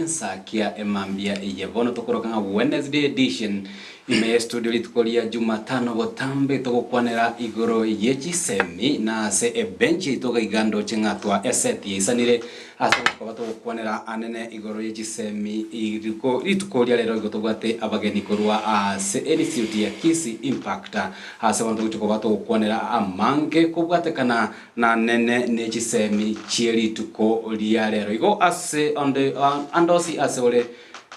Ensakia emambia eye bono tokoroka ng'a Wednesday edition ime ye studio rituko ria Jumatano botambe togokwanera igoro ye chisemi na ase ebench yaito iga iga ndoche ng'a twa eset yaisanire Ase ogokoba togokwanera anene igoro ye chisemi riko rituko ria rero igo tobwate abageni korwa ase Institute ya Kisii Impact ase bono togochia koba togokwanera amange kobwatekana na anene ne chisemi chie rituko ria rero. Igo ase onde ande onsi ase ore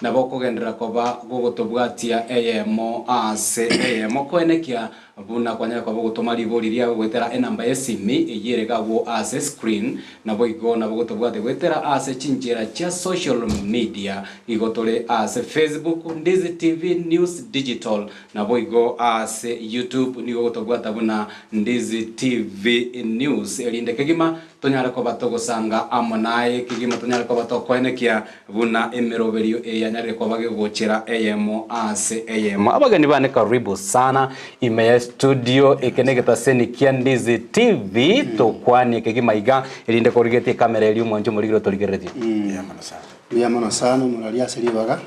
nabo okogenderera koba gogotobwatia eyemo ase eyemo koenekia Buna kwanyare koba ogotoma ribori riago goetera enamba y'esimi eyio ere agwo ase screen, naboigo nabo gotobwate goetera ase chinchera chia social media. Igo tore ase Facebook, Ndizi TV News Digital, naboigo ase YouTube nigo gotobwata buna Ndizi TV News, erinde kegima Tonyare koba togosanga amo naye kegima, tonyare koba tokoenekia buna emeroberio eye yanyarire koba gegochera eyemo ase eyemo. Abageni bane karibu sana ime ya studio eke negetaseni kia Ndizi TV tokwanie kegima iga erinde korigetie ekamera eria omwancho omorigire otorigereretie. Mbuya mono sana. Mbuya mono sana omorari ase ribaga.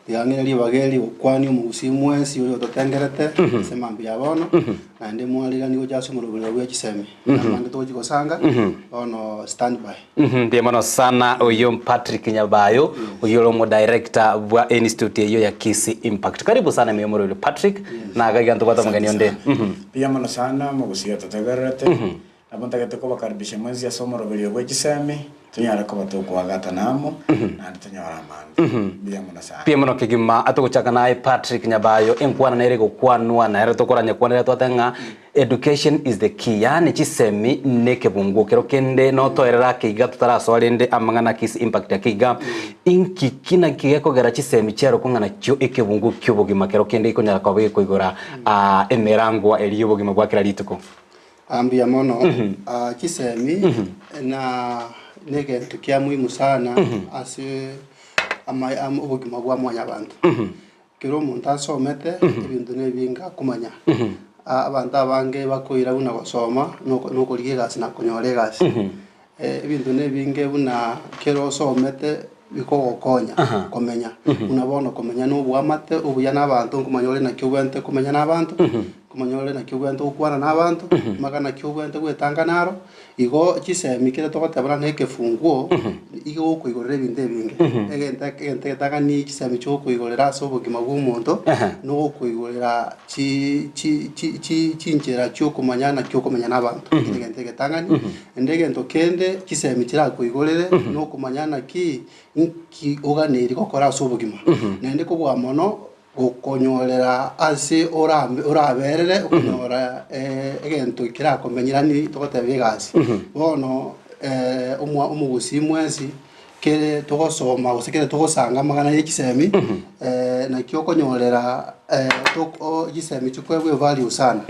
Tiga ng'ire ribaga eri gokwania omogusii mwensi oria ototengerete ase mambia ya bono, naende mwariranie gocha ase omoroberio bwe chisemi. Namange togochia gosanga, bono stand by. Mbuya mono sana oyio Patrick Nyabayo oyio ore omodirector bwa institute eyio ya Kisii Impact. Karibu sana ime y'omoroberio Patrick na iga iga ntobwate omogeni onde. Mbuya mono sana omogusii ototegererete. Nabo ntagete kobakaribisha mwensi ase omoroberio bwe chisemi, tonyare koba tokoagatana amo, naende tonyore amange. Mbuya mono sana. Mbuya mono kegima. Togochaka naye Patrick Nyabayo, enkwana nere egokwanwa nere tokoranyekwanera twateba ng'a education is the key, yaani chisemi nekebunguo kero kende notoerere ake iga totarasoa rende amang'ana Kisii Impact ake iga, inki ki naki gekogera chisemi chiarokwa ng'a nakio ekebunguo kiobogima kero kende gekonyara koba gekoigora emerangwa eria yobogima bwa kera rituko? Ah, mbuya mono. Ah, chisemi na negento kia muhimu sana ase ama- am- obogima bwa mwanyabanto. Ekero omonto asomete, ebinto na ebinge akomanya. Ah, abanto abange bakoira buna gosoma, noko- nokorigia egasi na konyora egasi. Ebinto na ebinge buna kero osomete bikogokonya komenya, buna bono komenya na oboamate obuya na abanto nkomanya ore naki obwenerete komenya na abanto, nkomanya ore naki obwenerete gokwana na abanto, mpaka naki obwenerete gwetanga naro, igo chisemi kere togoteba buna na ekefunguo, igo okoigorera ebinto ebinge. Egento egento egetang'ani chisemi chiokoigorera ase obogima bwa omonto, na okoigorera chi chi chi chi chinchera chiokomanya naki okomenya na abanto, ekio negento egetang'ani. Naende egento kende chisemi chirakoigorere nokomanya naki nki oganeiri gokora ase obogima. Naende kobua mono gokonyorera ase orambe oraberere okonyora egento kerakomenyerani togoteba egasi. Bono omwa omogusii mwensi kere togosoma gose kere togosanga amang'ana ya chisemi naki okonyorera tok chisemi chikoegwa evalue sana.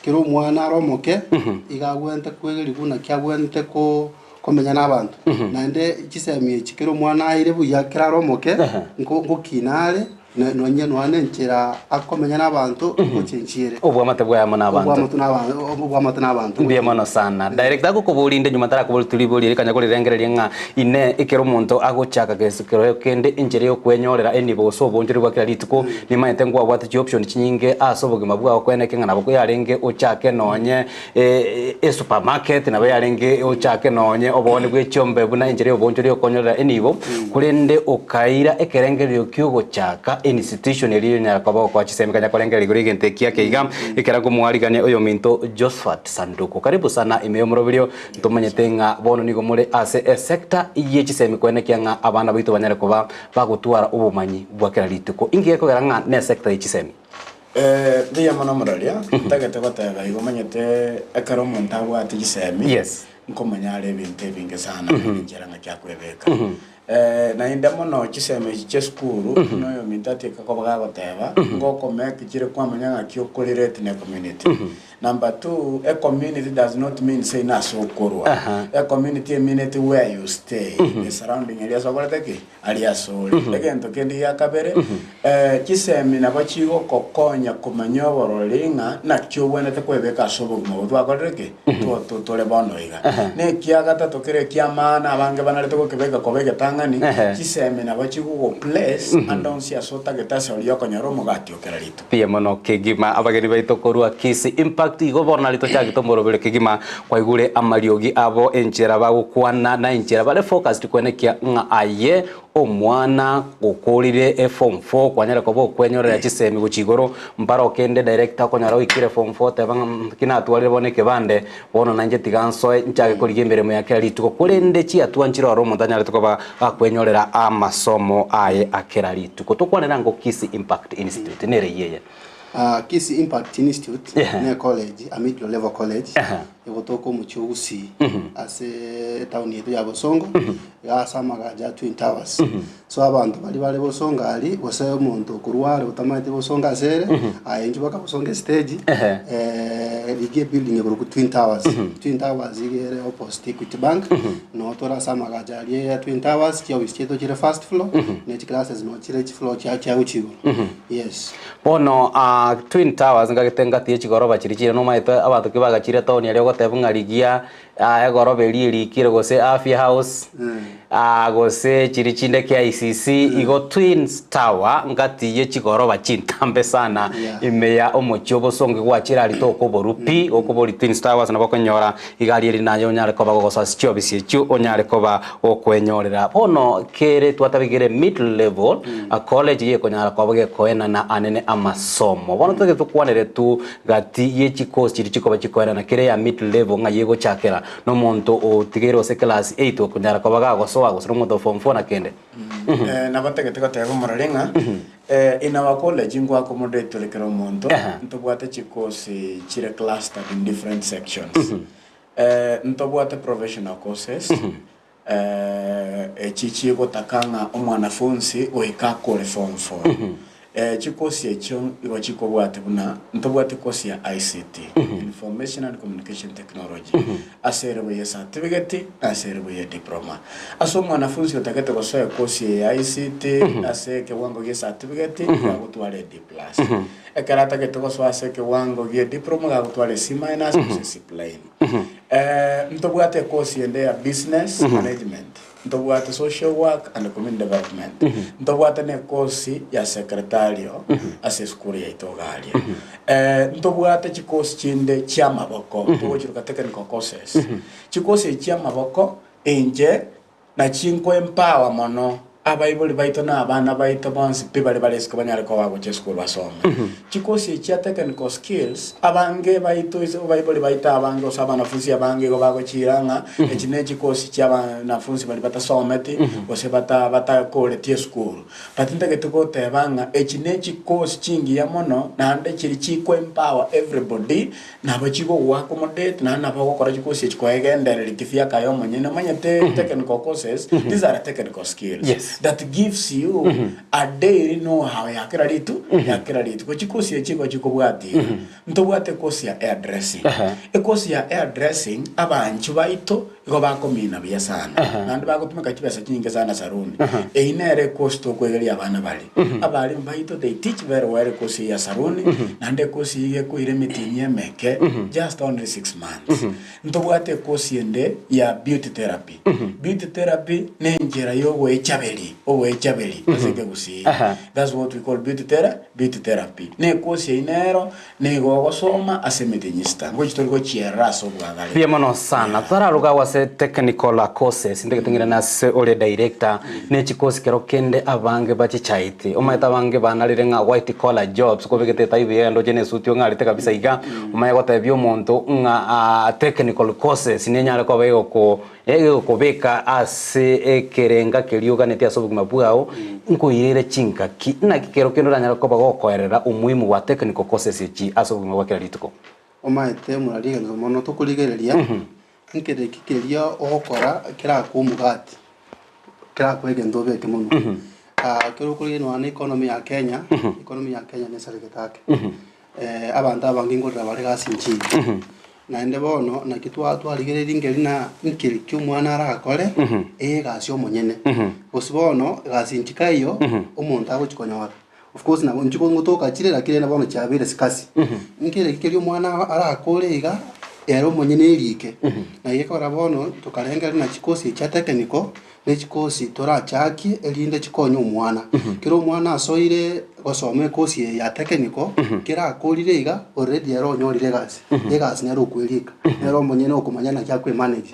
Kera omwana are omoke, iga agwenerete kwegerigwa naki agwenerete ko komenya na abanto. Naende chisemi echi kera omwana aire buya kera are omoke, nko ngokina are, na nonye nonya na enchera akomenya na abanto, ngochenchia ere. Obwamate bwaye amo na abanto. Obwamate na abanto, obwamate na abanto. Mbuya mono sana. Director agokoboria inde nyuma ntarakoboria ribori eri kanya korirengereria ng'a inee ekero omonto agochaka gese kero kende enchera ya okwenyorera enibo gose obonchori bwa kera rituko Nimanyete nkwabwate chioption chinyinge ase obogima bwao kweneke ng'a nabo yarenge ochake nonye esupermarket, nabo yarenge ochake nonye obooni bwe chiombe buna enchera y'obonchori okonyorera enibo, korende okaira ekerengererio kiogochaka institution eria onyara koba ogokoa chisemi kanya korengereria igoro y'egento eki ake iga, ekero nkomoarigania oyominto Josphat Sanduku. Karibu sana ime y'omoroberio, ntomanyete ng'a bono nigo more ase esector ye chisemi kwenekia ng'a abana baito banyare koba bagotwara obomanyi bwa kera rituko. Inki gekogera ng'a nesector ye chisemi? Mbuya mono moraria, ntagete goteba igo omanyete ekero omonto abwate chisemi, Yes. nkomanya are ebinto ebinge sana enchera ng'aki akwebeka. Naende mono chisemi echi chia esukuru, buna oyominto atieka koba gagoteba, ngokomeki chire kwamanya ng'aki okorelate na ecommunity. Number two, a community does not mean say nase okorwa. A community emineti where you stay, the surrounding area ase okorete ki? Aria ase ore. Egento kende gia kabere, chisemi nabo chigokokonya komanya oborori ng'a naki obwenerete kwebeka ase obogima obo twakorire ki? Twa- to- tore bono iga. Na ekia gatato kere eki'amaana abange banarete gokebeka koba egetang'ani, chisemi nabo chigogoplace ande onsi ase otagete ase oria okonyora omogati o kera rituko. Mbuya mono kegima abageni baito korwa Kisii Impact igo bono nari tochagete omorobere kegima kwaigure amariogi abo enchera bagokwana na enchera bare focused kwenekia ng'a aye omwana okorire eform four kwanyare koba okwenyorera chisemi gochia igoro mbaro kende director okonyora oikire form four oteba ng'a mh ki natwarire bono ekebande bono nainche tiga nsoe nchake korigia emeremo ya kera rituko korende chiatua nchire oro omonto anyarete koba gakwenyorera amasomo aye a kera rituko. Tokwanera ango Kisii Impact Institute nere eyio eye. Kisii Impact Institute Ehe. ne college, a middle level college Ehe. egotoka omochie o Gusii ase etown yaito ya Bosongo iga ase amagacho a Twin Towers. So abanto baria bare Bosongo aria gose omonto okorwa are otamanyete Bosongo ase ere aye inchuo baka Bosongo estage Ehe. rigia ebuilding ekorokwa Twin Towers. Twin Towers iga ere opposite Equity Bank noo tore ase amagacho aria ya Twin Towers chiofisi chiaito chire first floor ne chiclasses noo chire chifloor chia chia gochia igoro yes. Bono Twin Towers ngagete ngati ye chigoroba chiria chire nomaete abanto ki bagachire etown eria ogoteba ng'a rigia egoroba eria erikire gose Afya House gose chiria chinde KICC igo Twins Tower ngati ye chigoroba chintambe sana ime ya omochie obosongo gwachire aria tokoborwa pi okoboria Twins Towers nabo okonyora iga aria eri naye onyare koba gogosoa ase chiofisi echio onyare koba gokwenyorera. Bono kere twatabigire middle level college gekonyara koba gekoenana anene amasomo. Bono toge tokwanere tu gati ye chicourse chiria chikoba chikoenana kere ya middle level ng'ai egochakera na omonto otigeire gose class eight okonyara koba gagosoa gose na omonto o form four na kende. Nabatagete goteba omorori ng'a in our college nko accommodate tore kera omonto, ntobwate chicourse chire clustered in different sections. Ntobwate professional courses, echi chigotaka ng'a omwanafunsi goika akore form four. Chikosi echio igo chikobwate buna ntobwate course ya ICT, Information and Communication Technology, ase erebo ye certificate na ase erebo ye diploma. Ase omwanafunsi otagete gosoa ecourse eye ya ICT ase ekewango gie certificate igo agotwara e D plus. Ekero atagete gosoa ase ekewango gie diploma igo agotwara e C minus gose C plain. Ntobwate ecourse ende ya Business Management. Ntobwate Social Work and Community Development, ntobwate ne course ya secretarial ase esukuru yaito iga aria. Ntobwate chicourse chinde chiamaboko, togochiroka technical courses. Chicourse echi chiamaboko inche nachi nko empower mono abaibori baito na abana baito bonsi pi baria bare isiko banyare koba bagochia esukuru basome. Chikosi echi chia technical skills, abange baito ase abaibori baito abange gose abanafunsi abange igo bagochiira ng'a echi ne chikosi chia abanafunsi baria batasometi gose bata batakoreti esukuru. But ntagete goteba ng'a echi ne chikosi chingiya mono naende chiri chiko empower everybody Nabo chigogoaccommodate naende nabo ogokora chikosi echi koegendereria kivyako aye omonyene omanyete technical courses these are technical skills Yes. that gives you a daily know how ya kera ritu ya kera rituko chikosi echi igo chikobwatia iga ntobwate ekosi ya hair dressing Ehe. ekosi ya hair dressing abanchwa baito igo bakomina buya sana naende bagotumeka chibesa chinyinge sana saruni eyio nere ekosi tokwegeria abana baria abalimu baito they teach very well ekosi eye ya saruni naende ekosi eye ekoira emetienyi emeke just only 6 months ntobwate ekosi ende ya beauty therapy beauty therapy ne enchera ya ogoechaberi ogoechaberi ase ekegusii that's what we call beauty thera beauty therapy na ekosi eyio nero Nigo ogosoma ase emetienyi isita, ngochia tori gochierera ase obwagare. Mbuya mono sana. Tararuga agwo ase technical courses ntagete ng'irane ase ore director ne chikosi kero kende abange bachichaete. Omanyete abange banarire ng'a white collar jobs kobegete etai buya egende oche ne esuti ong'arete kabisa iga omanye gotebia omonto ng'a technical courses nenyare koba egoko Egekobeka ase ekerenga keria oganetie ase obogima bwao, nkoirere chingaki. Naki kero kende oranyare koba gokoerera omoimo bwa technical courses echi ase obogima bwa kera rituko? Omaete omorarigereria mono tokorigereria, nkereki keria ogokora kerakoe omogati, kerakoe egento obeke monwe. Ekero okorigereria nonya na economy ya Kenya, economy ya Kenya nesaregete ake. abanto abange nkorera bare gasi nchiya. Naende bono naki twa twarigereria nkeri na nkeri ki omwana arakore, egasi omonyene. Gose bono egasi nchika eyio, omonto agochi konyora. Of course nabo inche ngotoka chire lakini rende bono chiabeire scarce. Nkere ki keria omwana arakore iga, ere omonyene erike. Na gekogera bono tokarengereria ng'a chikosi echi chia technical, ne chikosi torachakie erinde chikonye omwana. Kero omwana asoire gosoma ekosi eye ya technical, kera akorire iga, already ere onyorire egasi, egasi nere okwerika, nere omonyene okomanya naki akoemanage.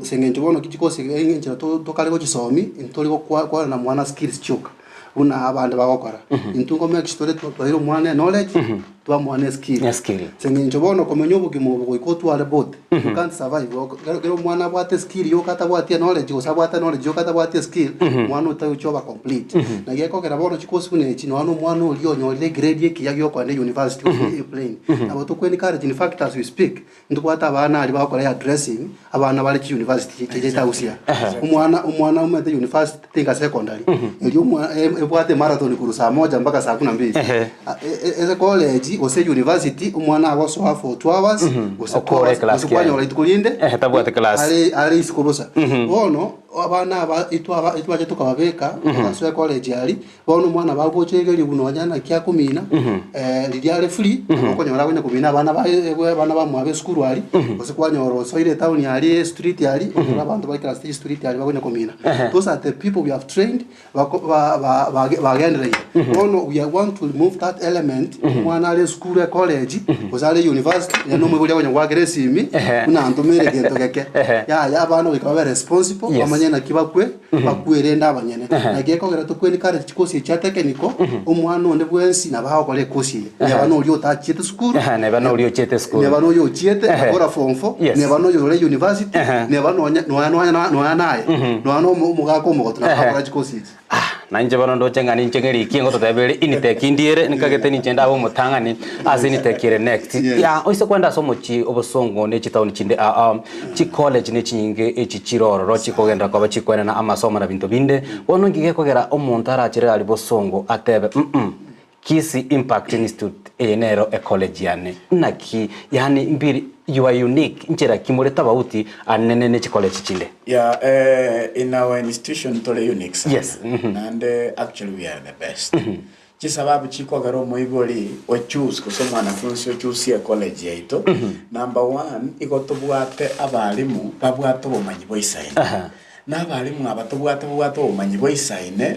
Ase eng'encho bono ki chikosi enchera tokare gochisomia, ntori gokwa kwarana mwana skills chioka. buna abande bagokora. Intwe nko make sure tore twaire omwana eknowledge, twamoa ne skill. Ne skill. Ase eng'encho bono komenya obogima obo goika otware both, you can't survive. Oko- Ekero ekero omwana abwate skill yoka atabwati eknowledge gose abwate knowledge yoka atabwati eskill, mwana otagochia oba complete. Naki ekogera bono chikosi buna echi nonya na omwana oria onyorire egrade ekiya gia okoenda university gose a plane, nabo toko encourage in fact as we speak, Ntobwate abana aria bagokora hairdressing, abana bare chiuniversity chiaito Gusii aa. Omwana omwana omanyete university tinga secondary, erio omwa ebwate emarathon korwa saa moja mpaka saa kumi na mbili. Ase college gose university, omwana agosoa for 2 hours, gose 2 Okore hours, class gose kiaye. kwanyora rituko rinde, Tabwati class. are are isiko bosa. Bono, abana aba itwaba itwacha tokababeka, bagasoa ecollege aria, Bono omwana bagocha egeribu nonya naki akomina, riria are free, nabo okonyora akonya komina abana baye abana bamwabo esukuru aria, gose kwanyora osoire etown aria estreet aria, onyore abanto baikaransete chistreet aria bakonya komina. Those are the people we have trained bako ba ba bage bagendereire. Bono we are want to remove that element, omwana are esukuru ecollege, gose are university, onye na omoibori akonya goakera esimi, buna ntomere egento geke. Yaya abana goika babe responsible, bamanye naki bakwe. Bakwerende abanyene. Naki ekogera tokwe encourage chikosi echi chia technical, omwana onde bwensi nabo agokora ekosi eye. Neba noria otachiete sukuru, Ehe, neba noria ochiete sukuru. neba noyo ochiete Ehe. akora form four, Yes. neba noyo ore university, Ehe. neba nonya nonya nonya nonya naye, nonya na omo- omogaka omogotu nabo Ehe. agokora chikosi echi. Ah, nainche bono ndoche ng'a ninche ng'erikie ngototeba ere Initec ndiere, nkagete ninche ndabe omotang'ani ase Initec ere next. Yes. Ya, oise kwenda ase omochie obosongo ne chitaoni chinde aa, chicollege ne chinyinge echi chire ororo chikogenderera koba chikoenana amasomo na binto binde, bono inki gekogera omonto arachere aria bosongo atebe mm Kisii Impact Institute eye nero ecollege yane, naki yaani mbiri you are unique nchera ki more tabauti anene ne chicollege chinde? Yeah, eh, in our institution tore unique sana. Yes, mhm. Naende actually we are the best. Chisababu chikogera omoibori o choose gose omwanafunsi o choose ecollege yaito, number one, igo tobwate abalimu babwate obomanyi boisaine. Na abalimu aba tobwate babwate obomanyi boisaine,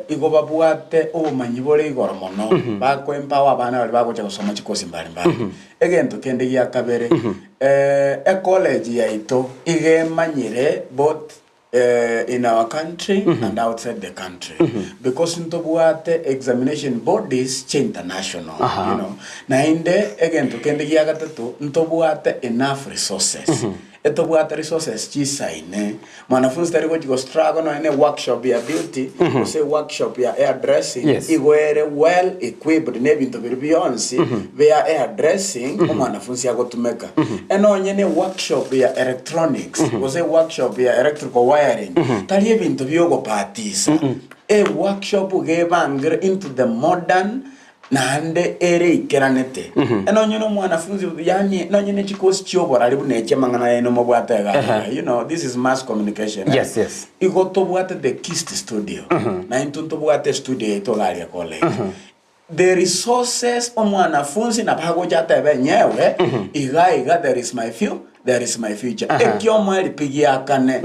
igo babwate obomanyi bore igoro mono, bako empower abana baria bagocha gosoma chikosi mbari mbari. Egento kende gia kabere, ecollege yaito iga emanyire both in our country and outside the country because ntobwate examination bodies chia international you know naende egento kende gia gatato ntobwate enough resources etobwate resources chisaine mwanafunzi tari gochi go struggle nonya ne workshop ya beauty gose workshop ya hair dressing igo ere well equipped na ebinto biria bionsi bia hair dressing omwanafunzi agotumeka Enonye ne workshop ya electronics gose workshop ya electrical wiring tari ebinto biogobatisa. E workshop gebangire into the modern naende ere eikeranete. Enonye na omwanafunzi yaani nonye ne chikosi chioborari buna echi amang'ana yaino mobwate iga iga you know this is mass communication eh. Yes, yes. Igo tobwate the KIST studio na intwe ntobwate estudio yaito iga aria college. The resources omwanafunzi nabo agocha atebe enyewe iga iga there is my few there is my future ekiomoeri pi giakane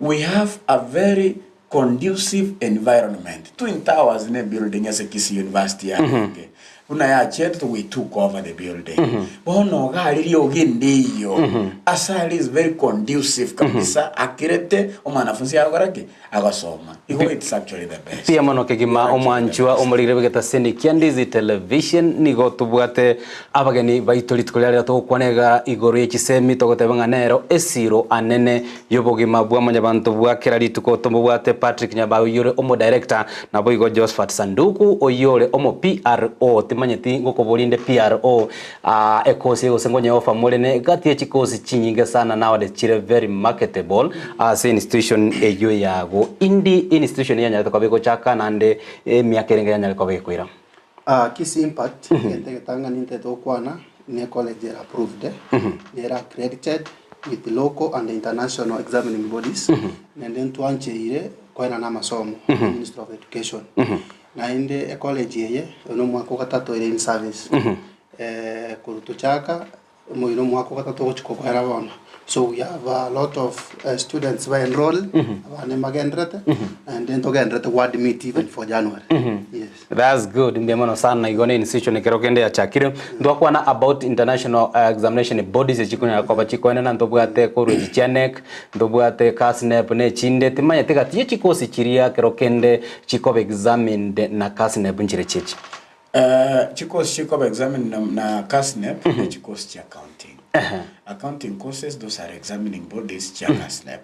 we have a very conducive environment twin towers ne building ase Kisii University yarenge buna yachiete we took over the building bono iga aria riogi ndiyo ase aria is very conducive kabisa akirete omwanafunzi agokora ki Agosoma. Igo it's actually the best. Mbuya mono kegima Actually the omwanchwa best. omorire bw'egetaseni kia Ndizi Television nigo tobwate abageni baito rituko ria rero togokwana iga igoro ye chisemi togoteba ng'a nero esiro anene y'obogima bwa mwanyabanto bwa kera rituko tomobwate Patrick Nyabao oyio ore omodirector naboigo Josphat Sanduku oyio ore omo PRO timanyeti ngokoboria inde PRO Aa ekosi eye gose nkonyeofa more ne gati ye chikosi chinyinge sana nowadays chire very marketable ase institution eyio yago. Indi institution yanyarete koba egochaka naende emiaka erenge yanyare koba egokoira? Ah, Kisii Impact, egento egetang'ani ntagete gokwana, ne college ere approved, nere accredited with local and international examining bodies, naende ntwancheire koenana amasomo na Ministry of Education. Naende ecollege eye, oyo na omwaka ogatato ere in service. Korwa tochaka, Omoino omwaka ogatato ogochia koboera bono. So we have a lot of students ba enroll, abande mbagenderete, naende ntogenderete go admit even for January. Yes. That's good mbuya mono sana igo ne institution ekero kende yachakire ntwakwana about international examination bodies echikonyara koba chikoenena ntobwate korwa echi chia KNEC ntobwate KASNEB na echinde timanyeti gati ye chikosi chiria kero kende chikoba examined na KASNEB nchire chichi. Chikosi chikoba examined na, na KASNEB ne chikosi chia accounting. Accounting courses those are examining bodies chia KASNEB.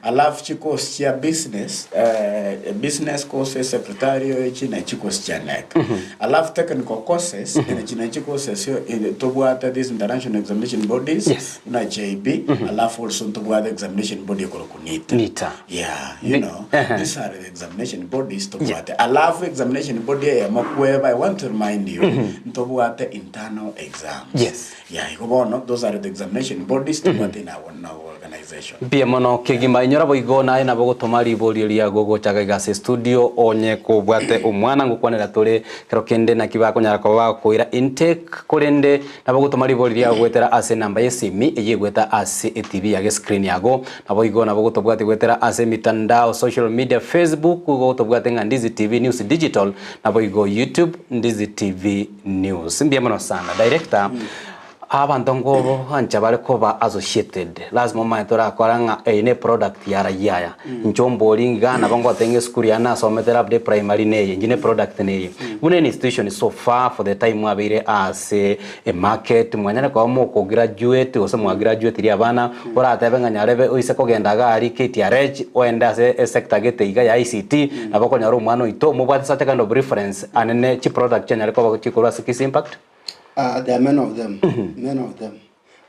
Alafu chikosi chia business, business courses, secretarial echi ne chikosi chia KNEC. Alafu technical courses, echi ne chikosi esio tobwate these international examination bodies Yes. buna JB, alafu also ntobwate examination body ekorokwa NITA. NITA. Yeah, you know, these are the examination bodies tobwate. Alafu examination body eyemo kweba, I want to remind you, ntobwate internal exams. Yes. Yeah, igo bono, those are the examination bodies tobwate in our, in our organization. Mbuya mono kegima inyora boigo naye nabo gotoma riborio riago gocha iga ase studio onye kobwate omwana ngokwanera tore kero kende naki bakonyara koba bagokoira intake korende Nabo gotoma ribori riao goetera ase enamba y'esimi eyio egoeta ase etibi yago escreen yago. Naboigo nabo gotobwatia goetera ase emitandao, social media, Facebook igo gotobwate ng'a Ndizi TV News Digital, naboigo YouTube Ndizi TV News. Mbuya mono sana Director. Abanto ngoancha bare koba associated, lazima omanye torakora ng'a eye ne product ya raia aya. Inche ombori iga nabo ngoteba ng'a esukuru yane nasomete labda eprimary neye, inche ne product neye. Buna institution so far for the time mwabeire ase emarket, mwanyare koba mokograduate gose mwagraduatirie abana, oratebe ng'a nyarebe oise kogenda iga aria KTRH, oende ase esector gete iga ya ICT, nabo okonyora omwana oito, mobwate such a kind of reference anene chiproduct chianyare koba chikorwa ase Kisii Impact? There are many of them, many of them.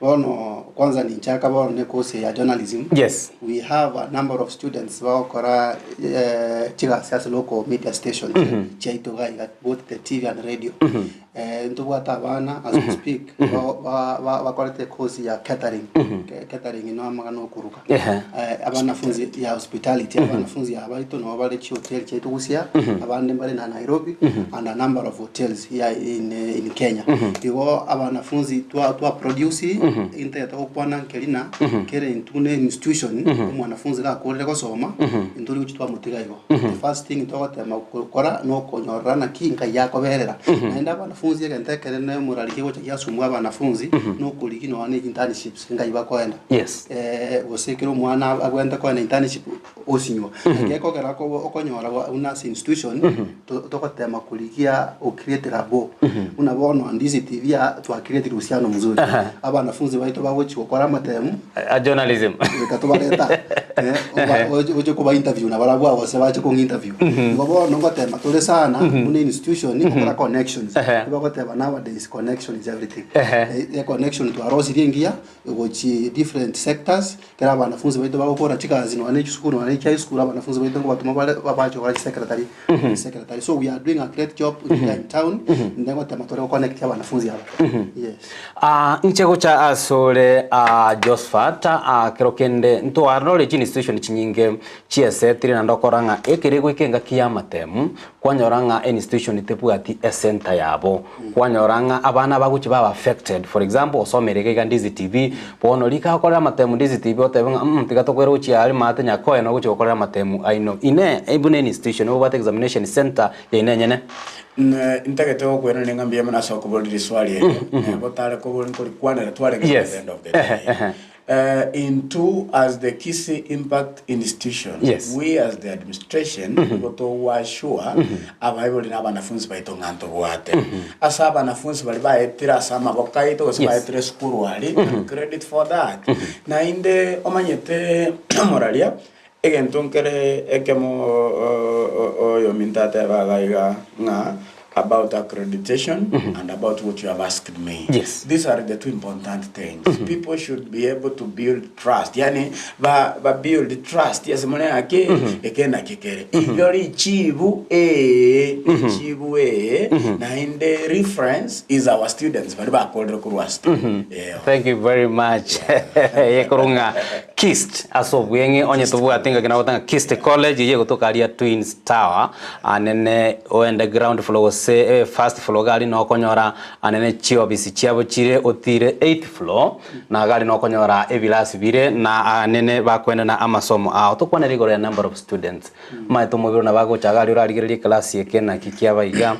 Bono kwanza ninchaka bono ne course ya journalism. Yes. We have a number of students bagokora eh, chigasi ase local media stations chiaito iga iga both the TV and radio. Eh, ntobwate abana as we speak ba- ba- ba- bakorete course ya catering. Catering ino amang'ana okuruga. Ehe. Eh, abanafunzi ya hospitality abanafunzi aba baito nabo bare chihoteli chiaito gusii abande mbare na Nairobi and a number of hotels here in, eh, in Kenya igo abanafunzi twa twa produce intagete gokwana nkeri na kere intwe ne institution omwanafunzi gakorire gosoma intwe rigochi twamotiga igo the first thing togotema gokora nokonyorera naki nkai yakoberera naende abanafunzi egento ekenene omorari kegocha giasumwa abanafunzi nokorigi nonya ne internships nkai bakoenda Yes. Eh, gose ekero omwana agwente koenda internship osinywa. Naki ekogera kobo okonyora bwa buna ase institution to- togotema korigia o create rapport. Buna bono Ndizi TV aa twa create uhusiano mzuri. Abanafunzi baito bagochi gokora amatemu A journalism. goika tobareta eh, oba- oche oche koba interview nabarabwo aba gose bache kong'a interview. Igo bono ngotema tore sana buna institution gokora connections. Ebagoteba nowadays connection is everything. Eh, econnection twarosirie engiya gochia different sectors, ekero abanafunzi baito bagokora chigasi nonya na chisukuru nonya na chia esukuru abanafunzi baito nkobatoma bare bache gokora chisecretary secretary. So we are doing a great job here in town, naende ngotema tore goconnect abanafunzi aba. Yes. Ah, inche gocha asore ah, Josphat ah, kero kende ntwarore chiinstitution chinyinge chiesetire naende okora ng'a ekere goika engaki y'amatemu Kwanyora ng'a institution tebwati ecenter yabo, kwanyora ng'a abana bagochia baba affected, for example osomire iga iga Ndizi TV, bono rika okorere amatemu Ndizi TV otebe ng'a mm tiga tokoira gochia aria maate Nyakoe no ogochia gokorera amatemu aino. Inee, buna institution obwate examination center yaino enyene? Ntagete gokoiraneria ng'a mbuya mono ase okoboria riswali erio, botare kobori nkorikwanera twarenge at Yes. the end of the day. Intwe as the Kisii Impact Institution, Yes. we as the administration, nigo togoassure abaibori na abanafunzi baito ng'a ntobwate. Ase abanafunzi baria baetire ase amaboko aito gose Yes. baetire esukuru aria, and credit for that. Naende omanyete omoraria, egento nkere ekemo oyominto ateba iga iga ng'a. About accreditation and about what you have asked me. Yes. These are the two important things. People should be able to build trust. Yani ba, ba build trust ase more ake eke naki kere. Igo richibu ee, richibu ee, naende reference is our students bari bakorire korwa ase tore. Eeh. Thank you very much. Ekorong'a KIST ase obweng'e onye tobwate ngaki nagotanga KIST College eye egotoka aria Twins Tower anene oende ground floor gose first floor iga aria nokonyora anene chiofisi chiabo chire otire eighth floor na iga aria nokonyora ebirasi bire na anene bakoenena amasomo ao. Tokwanere igoro ya number of students omanyete omobere nabo agocha iga aria orarigererie eclass eke naki kiaba iga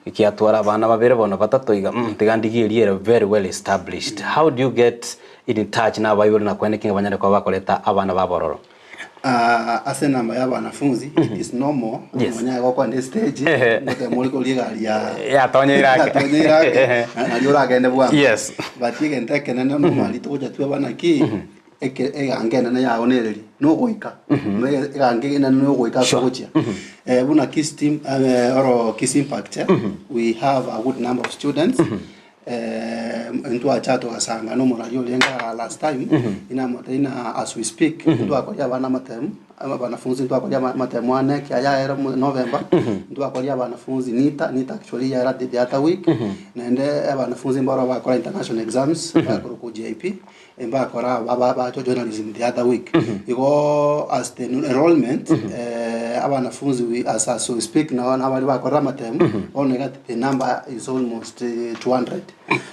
ekiatwara abana babere bono batato iga tiga ndigie eria ere very well established. How do you get in touch na abaibori na koene ki ng'a banyare koba bakoreta abana babo ororo? Ah, ase enamba ya abanafunzi it is normal Yes. omonyene gokwenda estage Ehe. ngotema ore koria egari ya Yatonyeire ake. yatonyeire ake na- nario oragende bwango Yes. but egento ekenene normally togocha tweba naki eke egango enene yago nereri nogoika Ege- egango enene nogoika ase Sure. ogochia Eh, buna Kiss team eh, oro Kiss Impact eh, we have a good number of students Ntwacha togasanga nomorari orenge aa last time, inamotebia ng'a as we speak, ntwakoria abana amatemu, abanafunzi ntwakoria amatemu ane ekiagera yaera November, ntwakoria abanafunzi nita, nita actually yaera the other week, naende abanafunzi mbaro bakora international exams, bakorokwa GIP, mbakora bacha journalism the other week. Igo as the enrollment, abanafunzi we as as we speak nabo nabari bakorire amatemu, bono iga the number is almost 200.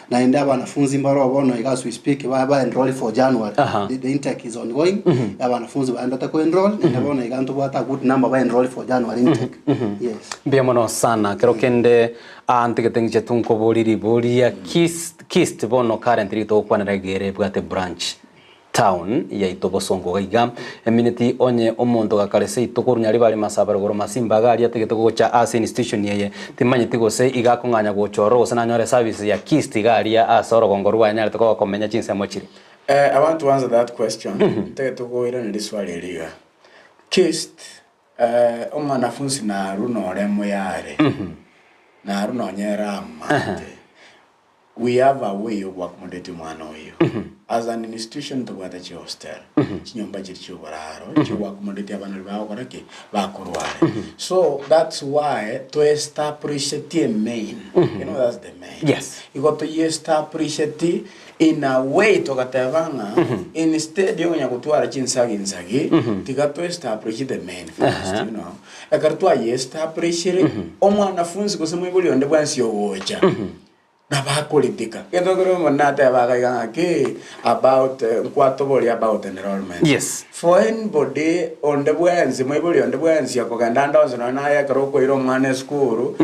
Naende abanafunzi mbaro bono iga as we speak ba ba enroll for January. Aha. The, the intake is ongoing, abanafunzi baendete ko enroll, naende bono iga ntobwate a good number ba enroll for January intake. Yes. Mbuya mono sana. Kero kende Aa ntigete ng'iche tunkoborie riboria kist kist bono currently togokwanera egere ebwate branch town yaito bosongo iga iga emineti onye omonto gakare seito korwa nyaribari masaba rogoro masimba iga aria atigete gocha ase institution eye timanyeti gose iga akong'anya gocha ororo gose nanyore service ya kist iga aria ase orogongo rwaye anyarete koba komenya chinsemo chiria. I want to answer that question, ntagete koirania riswali eri iga. Kist Omwanafunsi narwo nore moyare, narwo nonye ere amate. We have a way of accommodate omwana oyio. As an institution tobwate chihostel, chinyomba chiria chioboraro chiogoaccommodate abana baria bagokora ki? Bakorware. So that's why toestablisheti emain, you know that's the main. Yes. Igo toyestablisheti In a way togateba ng'a instead yokonya gotwara chinsagi nsagi, tiga to establish the main first, you know. Ekero twaye-establishire, omwanafunzi gose moibori onde bwensi ogocha, nabo akoridhika. Egento ekero omonto nateba iga ng'a ki about nkwatoboria about enrollment. Yes. For anybody onde bwensi, moibori onde bwensi okogenda ande onsi nonye naye ekero okoira omwana esukuru,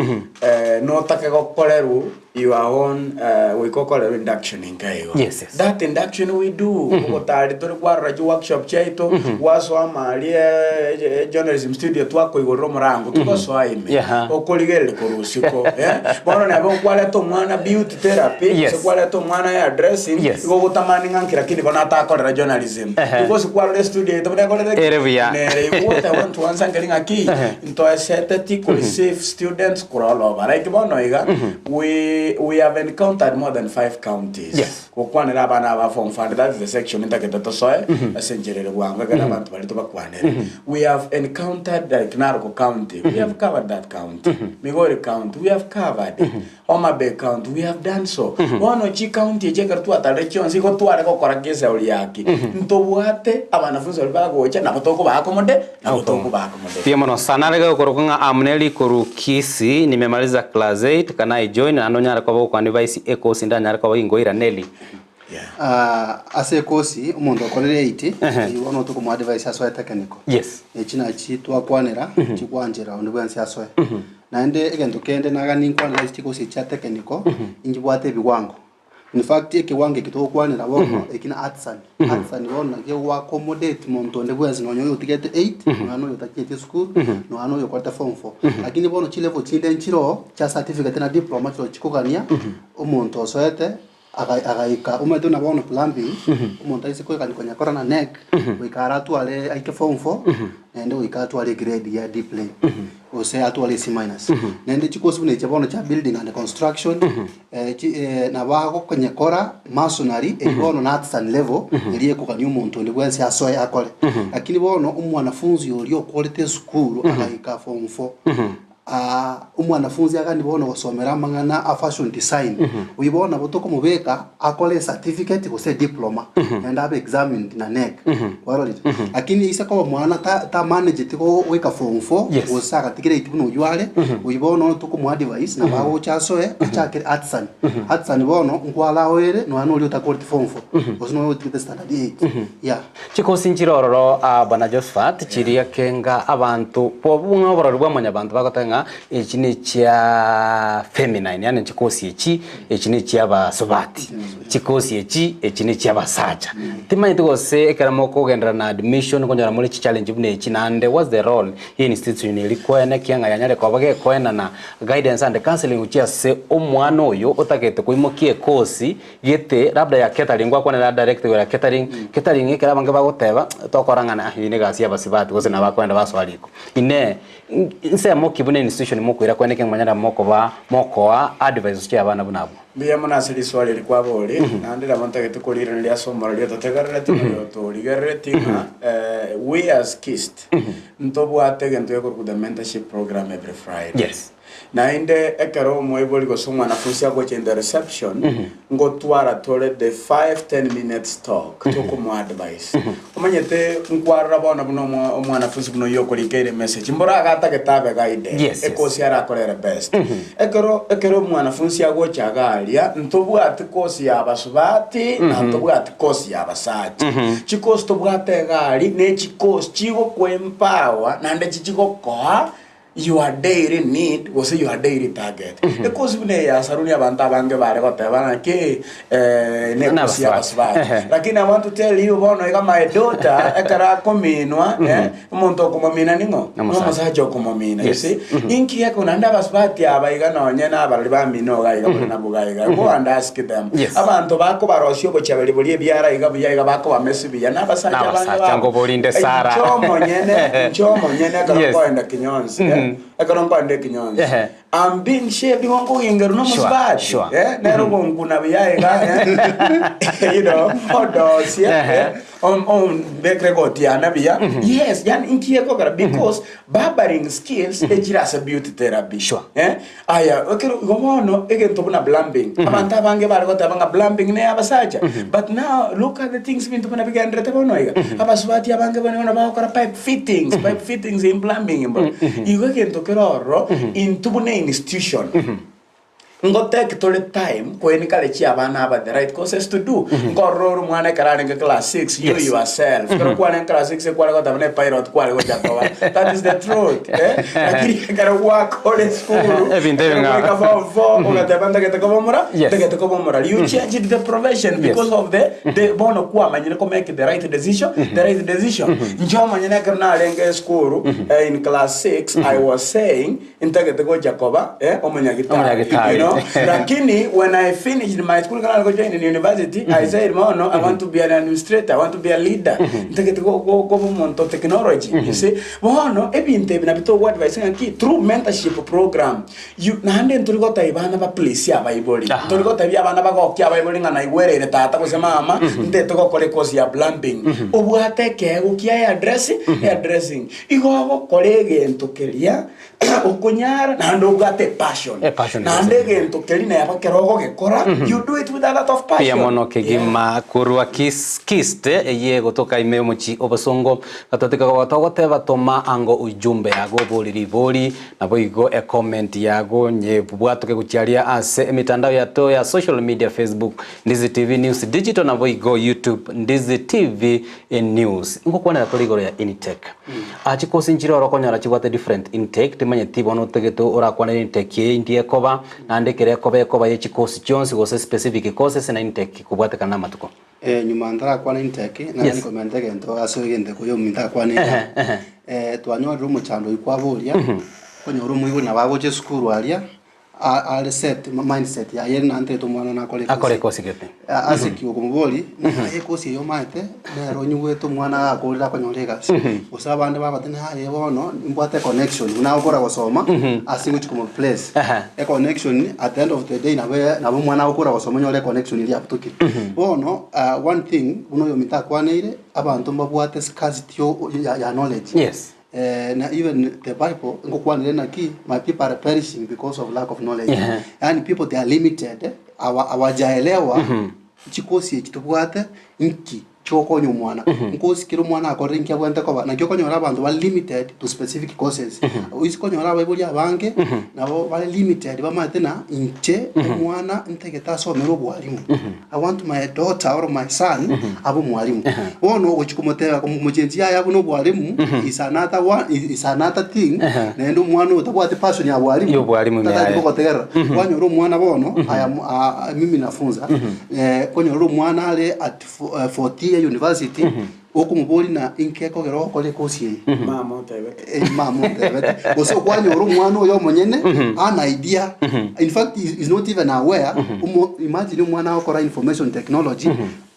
notake gokorerwa your own goika okorerwa induction inka igo. Yes, yes. That induction we do, ogotari tore kwarora chiworkshop chiaito, gwasoa amaria journalism studio twakoigorera omorango, togosoa ime, Yeah. okorigereria korwa osiko, eh. Bono nabo okwareta omwana beauty therapy, Yes. gose kwareta omwana hair dressing, Yes. igo ogotamani ng'a nki lakini bono atakorera journalism. Ehe. Because kwarora estudio yaito buna ekorete ki? Ere buya. Nere igo what I want to answer nkeri ng'aki, ntoeseteti koreceive students korwa all over. Like bono iga, we, we have encountered more than five counties. Yes. Gokwanera abana aba form fund, that is the section ntagete tosoe ase enchera ere bwango ekero abanto baria tobakwanere. We have encountered like Narok County, we have covered that county. Migori County, we have covered it. Homa Bay County, we have done so. Bono chicounty echi ekero twatarire chionsi igo tware gokora gesauri yaki. Ntobwate abanafunzi baria bagocha nabo tokoba accommodate, nabo tokoba accommodate. Mbuya mono sana arege gokorokwa ng'a Amuneli korwa Kisii nimemaliza class 8 can I join naende onyare koba gokwanivise ekosi ndanyare koba ginkoira Nelly. Yeah. Ah, ase ekosi omonto okorire 8 eywo bono tokomoadvise asoe technical. Yes. Echi nachi twakwanera chikwanchera onde bwensi asoe. Naende egento kende nagani nkwanere ase chikosi echi chia technical, inchibwate ebiwango. In fact ekewango eke togokwanera bono eki na artisan. Artisan bono naki ogo accommodate monto onde bwensi nonya oyo otigete eight, nonya na oyo otachieti esukuru, nonya na oyo okorete form four. Lakini bono chilevel chinde nchiroo chia certificate na diploma chiroo chikogania omonto osoete Aga- agaika omanyete buna bono plumbing, omonto aise koigani konya kora na knec, goika aratware aike form four, naende goika atware egrade ya D plain. gose atware C minus. Naende chikosi buna echi bono chia building and construction, chi nabo agokonyekora masonry eri bono na artisan level, eria ekogania omonto onde bwensi asoe akore. Lakini bono omwanafunzi oria okorete esukuru agaika form four, Omwanafunzi agani bono gosomera amang'ana a fashion design, oyio bono nabo tokomobeka akore ecertificate gose ediploma, naende abe examined na KNEC. Kwarorire? Lakini ise koba omwana ta tamanageti go goika form four, Yes. gose agatigera eight buna oyio are, oyio bono tokomoadvise nabo agocha asoe achakere artisan. Artisan bono nkwalao ere nonya na oria otakoreti form four, gose nonya otigete standard eight, yeah. Chikosi nchire ororo aa bwana Josephat, chiria kenga abanto buna oborori bwa mwanyabanto bagoteba ng'a echi nechia feminine, yaani chikosi echi, echi nechia abasubati, chikosi echi, echi nechia abasacha. Timanyeti gose ekero mokogenderera na admission nkonyora more chichallenge buna echi naende what's the role ya institution eria koenekia ng'a yanyare koba gekoenana guidance and counselling gochia ase omwana oyo otagete koimokia ekosi Gete, labda ya catering, gwakwanera direct igoro ya catering, catering ekero abange bagoteba, tokora ng'a ah eyio negasi ya abasubati gose nabo bakoenda basoa riko. Inee, nsemo ki buna institution mokoira kwene ekero mwanyara mokoba mokoa advice chia abana buna abwo? Mbuya mono ase riswali eri kwaboria, naende nabo ntagete koriiraneria ase omorori ototegerereti na oyo otorigerereti ng'a we as KIST ntobwate egento gekorokwa the mentorship program every Friday. Yes. Naende ekero omoibori gose omwanafunsi agocha in the reception, ngotwara tore the five, ten minutes talk, tokomoadvise. Omanyete nkwarora bono buna omwa- omwanafunsi buna oyio okorikeire emessage, mboro agatagete abe guided, Yes, yes. ekosi arakorere best. Ekero ekero omwanafunsi agocha iga aria, ntobwati kosi ya abasubati, na ntobwati kosi ya abasacha. Chikosi tobwate iga aria, ne chikosi chigokoempower, naende chichigokoa Your daily need gose your daily target. Ekosi buna eye ya saruni abanto abange bare goteba ng'aki eh, nekosi ya N'abasubati. abasubati. Lakini I want to tell you bono iga my daughter ekero akominwa eh, omonto okomomina ning'o? Nomosacha. Nomosacha okomomina. You Yes. see? Inki geko naende abasubati aba iga nonye na abarori bamino iga iga bare nabwo iga iga. Go and ask them. Yes. Abanto bakobarosia obochaberi boria ebiara iga buya iga bakobamesi buya na abasacha abange N'abasacha babo. ngoborinde Sarah. Inche omonyene, inche omonyene ekero Yes. nkoenda kinyonsi, eh, ekero nkoenda ekinyonsi, Ehe. I'm being shaved igo nkogingerwa na Sure, omosubati, sure. eh, nere ogonkuna buya iga, eh, you know, odosie, Ehe. eh, om- ombekere egoti yane buya. Yes, yaani inki gekogera because barbering skills echire ase beauty therapy. Sure. Eh, aya, ekero igo bono egento buna plumbing, abanto abange bare goteba ng'a plumbing ne ya abasacha, but now look at the things ebinto buna bigenderete bono iga, abasubati abange bono bono bagokora pipe fittings, pipe fittings in plumbing mboro. Igo egento kere ororo, intwe buna institution, Ngotake tore time ko encourage abana aba the right courses to do. Nkorora ore omwana ekero arenge class six, you Yes. yourself. Ekero kwarenge class six ekware goteba ne pilot kware gocha koba. That is the truth. Eh? Lakini ekero gwakora esukuru, Ebinto ekero ebing'ao. gwaika form four, ogateba ntagete koba omora, Yes. ntagete koba omorari. You changed the profession because of the, the bono kwamanyire ko make the right decision, the right decision. Inche omonyene ekero narenge esukuru, eh, in class six, I was saying, Ntagete gocha koba eh, omonyagitari. Omonyagitari. You know? Lakini when I finished my school kana go join in university, I said mono I want to be an administrator, I want to be a leader. Ntagete go go go omonto technology. You see? Bono ebinto ebi nabio togo advise ng'aki through mentorship program. You naende ntori gotebi bana ba place abaibori. Aha. Ntori gotebi abana bagokia abaibori ng'a naigwereire tata gose mama, ntete gokora ekosi ya plumbing. Obwate ekeegwa kia hairdressing, hairdressing. Igo ogokora egento keria okonyara naende obwate epassion. Epassion, Naende yes. egento keria neba ekero ogogekora, you do it with a lot of Mbuya passion. mono kegima korwa Kis Kist eye egotoka ime omochi obosongo gatotika koba togoteba toma ango ujumbe yago obori ribori naboigo ecomment yago nye bwatoke gochia aria ase emitandao yato ya social media Facebook Ndizi TV News Digital naboigo YouTube Ndizi TV News. Ngokwanera tore igoro ya intake. Ah, chikosi nchire oro okonyora chibwate different intake, timanyeti bono otagete orakwanere intake eye indi ekoba, naende ekero ekoba ekoba ye chikosi chionsi gose specific courses na intake kobwatekana na amatuko. Eh, nyuma ntarakwana intake, nare Yes. nikomenta egento ase egento koyo ominto akwane Ehe, ehe. Eh, twanyorire omochando oyio kwaboria, okonyora omoibori nabo agocha esukuru aria. are set mindset yaye nantete omwana one akore Akore ekosi gete. Ase ki okomobori, naye ekosi eyio omanyete, nere onyigwete omwana agakorire akonyora egasi. Gose abande bagotebi naye bono nimbwate econnection buna agokora gosoma ase ngochia komoplace. Econnection at the end of the day nabo nabo omwana agokora gosoma onyore econnection eria yabutokire. Bono one thing buna oyominto akwaneire, abanto mbabwate scarcity ya knowledge. Yes. Na even the bible ngokwanire naki my people are perishing because of lack of knowledge. Yaani people they are limited awa awajaelewa chikosi echi tobwate nki chigokonya omwana. Nkosi kera omwana akorire nki abwenerete koba. Naki okonyora abanto bare limited to specific courses. Oise konyora abaibori abange nabo bare limited bamaete na inche omwana ntagete asomere obwalimu. I want my daughter or my son abe omwalimu. Bono ogochia komoteba komochenchia yaya buna obwalimu is another one is another thing naende omwana oyo tabwati passion ya bwalimu Ya obwalimu ime tatari yaye. gogotegerera. Kwanyora omwana bono I am mimi nafunza kwanyora omwana are at fourth year university Okomoboria na inki ekogera ogokora ekosi eye? Mama otebete. Eh, mama otebete. Gose okwanyora omwana oyo omonyene an idea. In fact, he is not even aware. Omo, imagine omwana agokora information technology,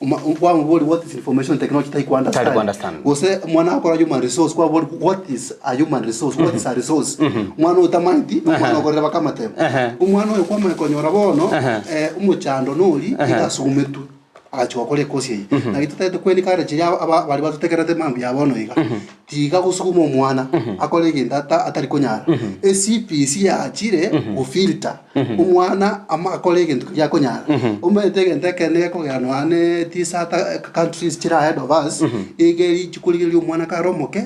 oma- kwamoboria what is information technology tari Tari understand. ku-understand. Gose omwana agokora human resource, kwamoboria what is a human resource, what is a resource. Omwana oyo tamaeti, omwana okorire baka amatemo. Omwana oyo kwamanya konyora bono, eh, omochando nori, egasumetwe. Agachia gokora ekosi eye. Naki totagete kwe encourage ria aba baria batotegererete mambia ya bono iga, tiga gosuguma omwana akore egento ata atari konyara. ECPC yachire gofilter omwana ama akore egento keria akonyara. Omanyete egento ekene gekogera nonya ne these other countries chire ahead of us, iga richiko riria omwana kare omoke,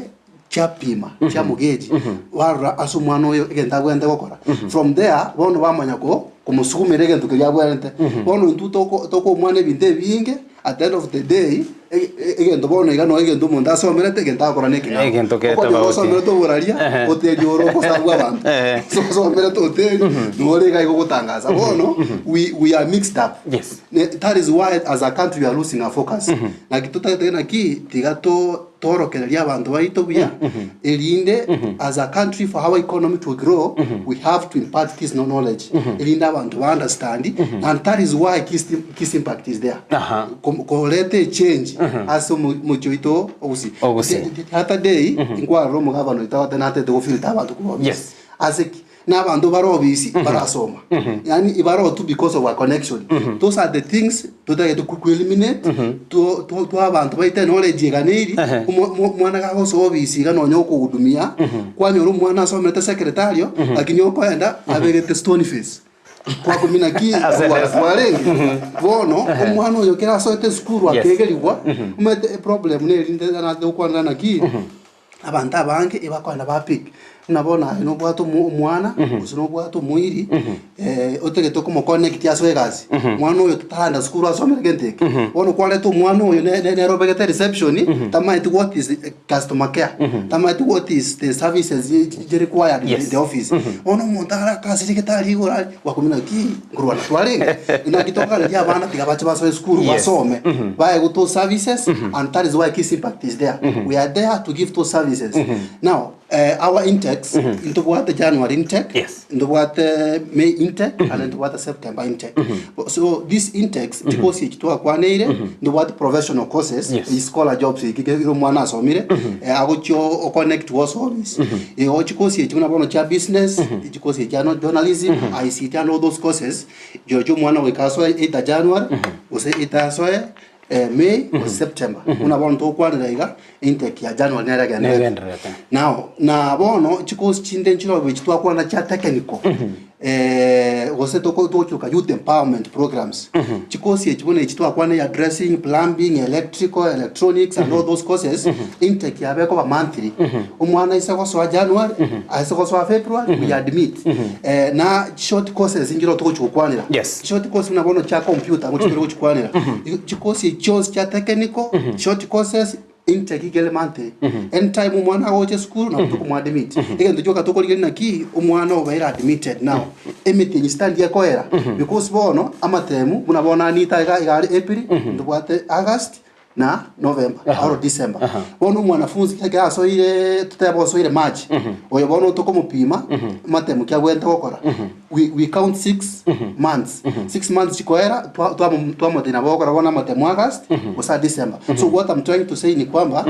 chiapima, chiamogeji, barora ase omwana oyo egento abwenerete gokora. From there, bono bamanya ko komosugumera egento keria abwenerete. Bono intwe toko tokoa omwana ebinto ebinge, at the end of the day, e- e- egento bono iga no egento omonto asomerete, egento agokora na ekeng'ao. Egento kere Okonyora tofauti. osomerete oboraria, Ehe. hoteli ore ogosabwa abanto. Ehe. Osomerete hoteli, nore iga iga ogotangaza. Bono, we we are mixed up. Yes. Ne that is why as a country we are losing our focus. Naki totagete naki, tiga to Toorokererie abanto baito buya, erinde as a country for our economy to grow, we have to impart this knowledge, erinde abanto ba understand, and that is why Kiss, Kiss Impact is there. Aha. Kom- Koreta echange ase omo- omochie oito o Gusii. O Gusii. The, the other day, nkwarora omogavana oito agote natete gofilter abanto korwa ofisi. Yes. Ase ki? Na abanto bare obisi barasoma. Yaani ibaroo tu because of a connection. Those are the things totagete ku ku eliminate to to to abanto baite knowledge eganeiri omo omo omwana gagosoa obisi iga nonya okohudumia kwanyora omwana asomerete secretarial lakini okoenda abegete stone face. Kwakumia naki Ase bwa- desk. bwarenge bono omwana oyo kera asoete esukuru Yes. akegerigwa omanyete eproblem neri nte nate gokwanera naki. Abanto abange ebakoenda ba pick, buna bono aye nobwate omo omwana, gose nobwate omoiri, otagete komoconnect ase egasi, omwana oyo tarenda sukuru asomere gento eke. Bono kwareta omwana oyo ne- ne- nere obegete reception, tamaeti what is customer care, tamaeti what is the services chi required in Yes. the office. Bono omonto arakasirigete aria igoro aria, gwakumia naki nkorwana twarenge, naki tokareria abana tiga bache basoe esukuru Yes. basome, baegwe those services and that is why Kiss Impact is there. We are there to give those services. Now, our intakes, ntobwate January intake, Yes. ntobwate May intake, and ntobwate September intake. So these intakes, chikosi echi twakwaneire, ntobwate professional courses, Yes. i scholar jobs eki kero omwana asomire, agochia o connect gose office. Igo chikosi echi buna bono chia business, chikosi echi chia journalism, ICT and all those courses, chirochio omwana goika asoe either January, gose either asoe May gose September. Buna bono togokwanera iga, intake ya January nere egendererete. Negendererete. Now, na bono chikosi chinde nchirobe echi twakwana chia technical, gose toko togochioka youth empowerment programs. Chikosi echi buna echi twakwana ya dressing, plumbing, electrical, electronics and all those courses, intake yabo ekoba monthly. Omwana aise gosoa January, aise gosoa February, we admit. Na short courses nchire togochi gokwanera. Yes. Short course buna bono chia computer ngochi tore gochikwanera. Igo chikosi echi chionsi chia technical, short courses, intake iga ere monthly. Anytime omwana agocha esukuru nabo tokomoadmit. Egento gioka tokorigereria naki, omwana obeire admitted now, emetienyi stand ekoera, because bono amatemu buna bono anita iga iga are April, ntobwate August. na November or December. Bono omwanafunzi ekero asoire totebe osoire March, oyo bono tokomopima matemo ki agwenerete gokora, we we count 6 months, 6 months chikoera twa twamo twamotebia nabo ogokora bono amatemo August gose a December. So what I'm trying to say ni kwamba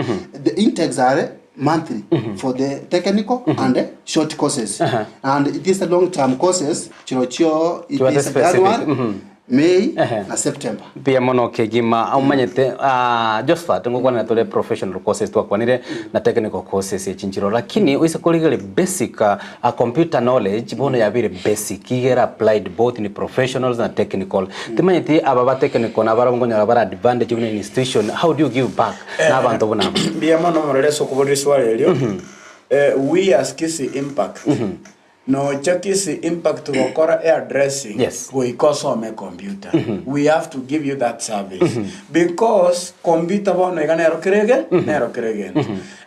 the intakes are monthly for the technical and the short courses and these long term courses chirochio it Chibate is specific, January, May Ehe. na September. Mbuya mono kegima omanyete ah, Josephat ngokwanera tore professional courses twakwanire na technical courses echi nchiro lakini oise korigereria basic ah, computer knowledge bono yabeire basic iga ere applied both in professionals na technical timanyeti aba ba technical nabarabwo nkonyora bare advantage buna institution how do you give back na abanto buna aba? Mbuya mono omorere ase okoboria riswali erio. We as Kisii Impact, Nocha Kisii Impact gokora hairdressing Yes. goika osome computer. We have to give you that service because computer bono iga nero kera ege nero kera egento.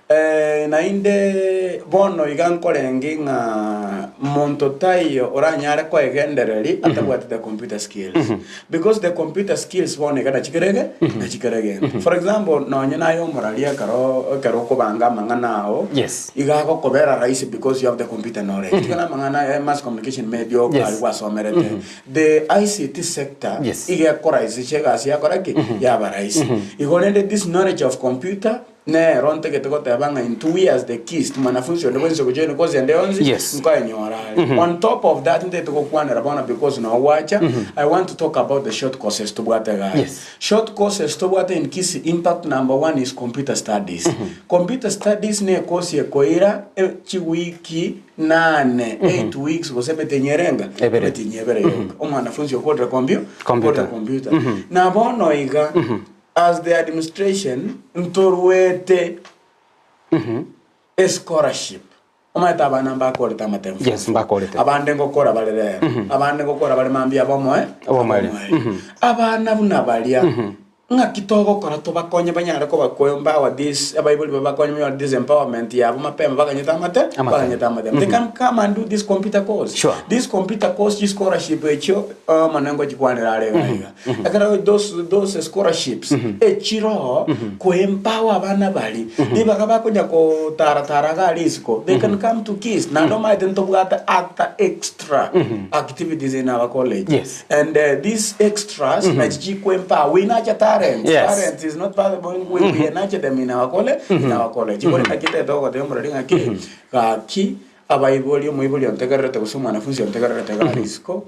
Eh, naende bono iga nkorenge ng'a monto taiyo oranyare koegendereri atabwati the computer skills because the computer skills bono iga nachi kera ege nachi kera egento. For example nonye naye omoraria ekero ekero okobanga amang'ana ao Yes. Iga agokobera rahisi because you have the computer knowledge. Tiga namang'ana ya mass communication mediocre Yes. aria gwasomerete. The ICT sector Yes. iga ekorahisisha egasi yakora ki? Yaba rahisi. Igo rende this knowledge of computer nero ntagete goteba ng'a intwe we as the KIST mwanafunzi onde bwensi ogojoin course ende yonsi Yes. nkoenyora are. On top of that ntagete gokwanera bono because nogwacha I want to talk about the short courses tobwate igaa. Yes. Short courses tobwate in Kisii impact number one is computer studies. Computer studies ne ecourse ekoira chiwiki nane, 8 weeks gose emetienyi erenga? Ebere. Emetienyi ebere yoka. Omwanafunzi okorire compu- Computer. okorire computer. Na bono iga, as the administration, ntorwete escholarship. Omanyete abana mbakorete amatemo Yes, mbakorete. Abande ngokora bare rero, abande ngokora bare mambia bomoe, Obomoerio. obomoerio. Abana buna baria, ng'aki togokora tobakonye banyare koba koempower this, abaibori babakonye banyore this empowerment yabo mapema baganyete amate, Amatemo. baganyete amatemo. They can come and do this computer course. Sure. This computer course, chi scholarship echio, Omonene ngochikwanera are iga iga. Ekero those, those scholarships, echiroo koempower abana baria, ribaga bakonya kotaratara iga aria isiko, they can come to KIST. Naende omanyete ntobwate other extra activities in our college. Yes. And these extras, nachi chikoempower, we nurture talents. Yes. Talents is not possible, we, we nurture them in our college, in our college. Igo naki tete ogotebia omoreri ng'aki, gaki, abaibori, omoibori ontegererete gose omwanafunzi ontegererete iga aria isiko,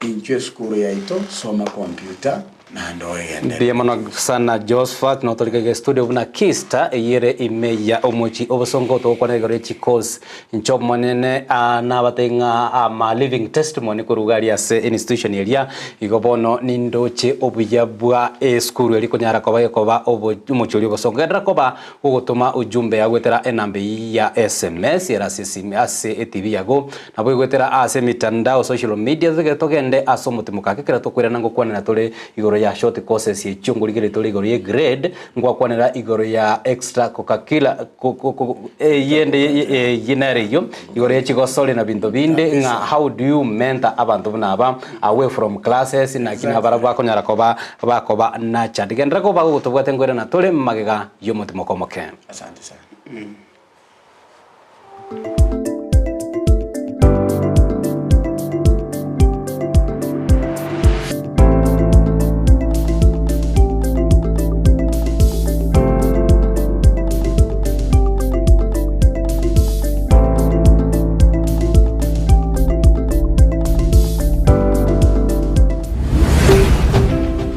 Inchuo esukuru yaito, soma computer naende oegenderere. Mbuya mono sana Josphat, notorike iga estudio buna Kista eyio ere ime ya omochi obosongo togokwana igoro ye chikosi inche omonene aa nabatebie ng'a ama living testimony korwa iga aria ase institution eria igo bono nindoche obuya bwa esukuru eria konyara koba gekoba obo omochi oria obosongo genderera koba gogotoma ujumbe yagoetera enamba eyio ya sms ere ase esimi ase etv yago Nabo igoetera ase emitandao, social media, totagete togende ase omotimoka ake ekero tokoirana ngokwanera tore igoro ya short courses echio ngorigereria tore igoro ye grade, ngwakwanera igoro ya extra curricular eyende eyio nere eyio, igoro ye chigosori na binto binde ng'a how do you mentor abanto buna aba away from classes naki nabarabwo bakonyara koba bakoba nurtured. Genderera koba gogotobwate nkoirana tore magega y'omotimoka omoke. Asante sana.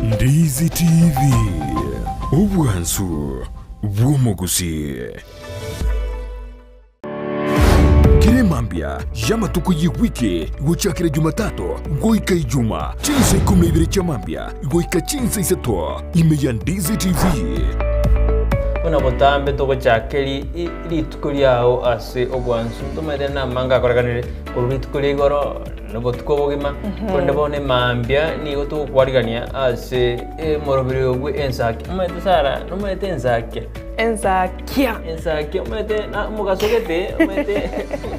Ndizi TV, obwansu bw'omogusii. Kera emambia y'amatuko y'ewiki gochakera Jumatatu goika Ijuma, chinsa ikomi na ibere chia mambia goika chinsa isato, ime ya Ndizi TV. Buna botambe togochaka rituko riao ase obwansu, ntomaete namange akorekanire korwa rituko ria igoro na obotuko obogima, korende bono emambia nigo togokwarigania ase omoroberi oyo bwe ensake. Omanyete Sarah, nomanyete ensake? Ensakia. Ensakia omanyete na omogaso gete omanyete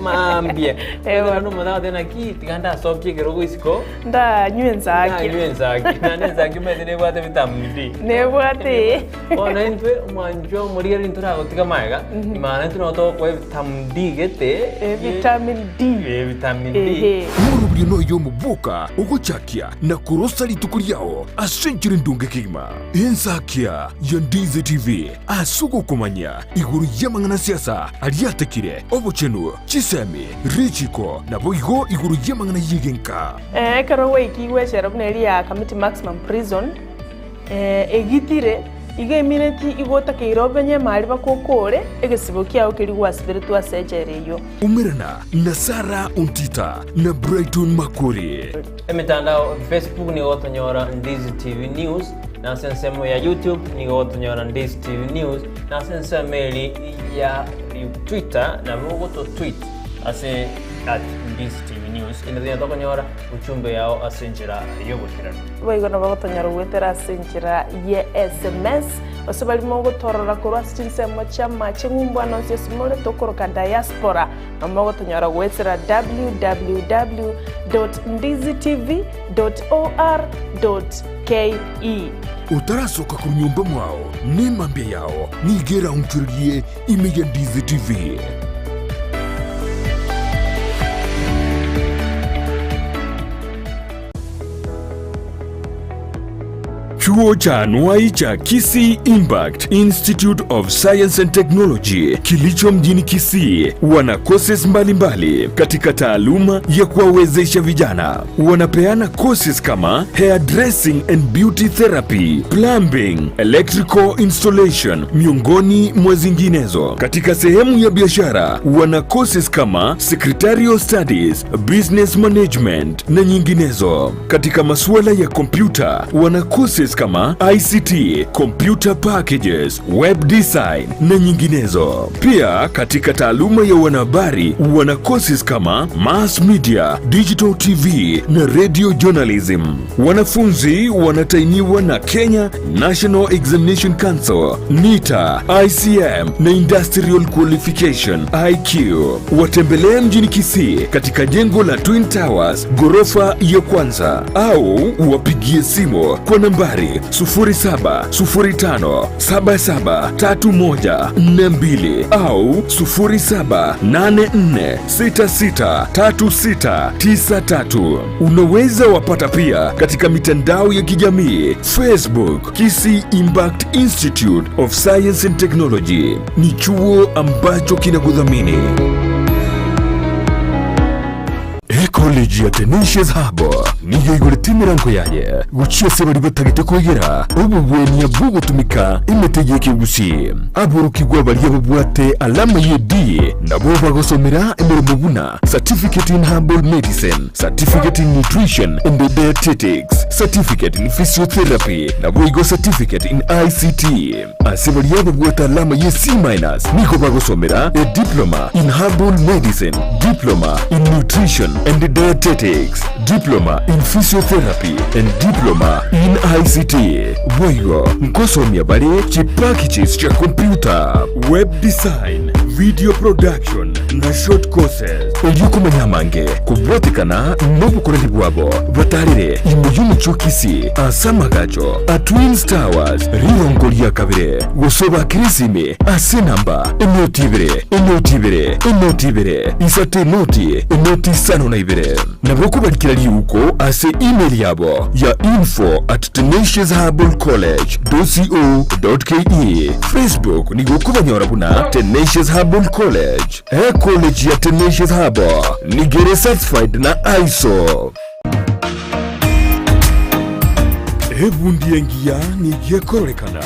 maambia. Ewa. Omanyete omonto agoteba naki tiga ndasokie ekerogo isiko. Ndanywe ensakia. Ndanywe ensakia. Naende ensakia omanyete nebwate vitamin D. Nebwate. Bono intwe omwanchwa omorigereria ntoragotiga magega, maana intwe nabo togokoa evitamin D gete. Vitamin D. Eh, vitamin D. Ehe. Omorobio noyo omoboka ogochakia na korosa rituko riao ase enchera endonge kegima. Ensakia ya Ndizi TV ase ogokomanya igoro y'amang'ana siasa aria atekire, obochenu, chisemi, richiko, naboigo igoro y'amang'ana y'egenka. Ekero gwaikigwe echela buna eria ya Kamiti Maximum Prison, egitire, igo emineti igo otakeire obenye emari mpaka okore egesibo kiao keria gwasiberetwe ase echela eyio. Umerana na Sarah Ontita na Brighton Makori. Emetandao Facebook nigo gotonyora Ndizi TV News, na ase ensemo ya YouTube nigo gotonyora Ndizi TV News, na ase ensemo eri ya Twitter nabo ogoto tweet ase at Ndizi TV News ende tonya tokonyora ujumbe yao ase enchera y'oboikeranu. Boigo nabo gotonyora goetera ase enchera ye sms, gose baria mogotorora korwa ase chinsemo chi'amache ng'umbu ande onsi ase more tokoroka diaspora. Nabo mogotonyora goetera www.ndizitv.or.ke. Otarasoka korwa nyomba mwao, nemambia yao nigo eraonchorerie ime ya Ndizi TV. Chuo cha anuai cha Kisii Impact Institute of Science and Technology kilicho mjini Kisii wana courses mbalimbali katika taaluma ya kuwawezesha vijana. Wanapeana courses kama hair dressing and beauty therapy, plumbing, electrical installation miongoni mwa zinginezo. Katika sehemu ya biashara wana courses kama secretarial studies, business management na nyinginezo. Katika masuala ya kompyuta wana courses kama ICT, computer packages, web design na nyinginezo. Pia katika taaluma ya wanahabari wana courses kama mass media, digital TV na radio journalism. Wanafunzi wanatainiwa na Kenya National Examination Council, NITA, ICM na Industrial Qualification IQ. Watembelee mjini Kisii katika jengo la Twin Towers ghorofa ya kwanza au wapigie simu kwa nambari 0705773142 au 0784663693. Unaweza wapata pia katika mitandao ya kijamii Facebook, Kisii Impact Institute of Science and Technology. Ni chuo ambacho kinakudhamini. Ecollege ya Tenacious Hub niyo igorete emirango yaye gochia ase baria batagete koigera obobwenia bw'ogotumika emete y'ekegusii. Aborokigwa baria babwate alama ye D nabo bagosomera emeremo buna Certificate in Herbal Medicine, Certificate in Nutrition and Dietetics, Certificate in Physiotherapy naboigo Certificate in ICT. Ase baria babwate alama ye C minus nigo bagosomera a Diploma in Herbal Medicine, Diploma in Nutrition and Dietetics, Diploma in Physiotherapy and Diploma in ICT. Boigo nkosomia bare chipackages chia computer, web design, video production na short courses. Erio komanya amange kobwatekana nobokoreri bwabo, batarere ime y'omochie o Kisii ase amagacho a Twins Towers rirongo ria kabere, gose obakere esimi ase enamba enoti ibere, enoti ibere, enoti ibere, isato enoti, enoti isano na ibere. Nabo okobarikera riuko ase email yabo ya info at tenaciousherbalcollege.co.ke. Facebook nigo okobanyora buna Tenacious Herbal College. Ecollege ya Tenacious Herbal nigo ere certified na ISO. Ebundi engiya nigo ekororekana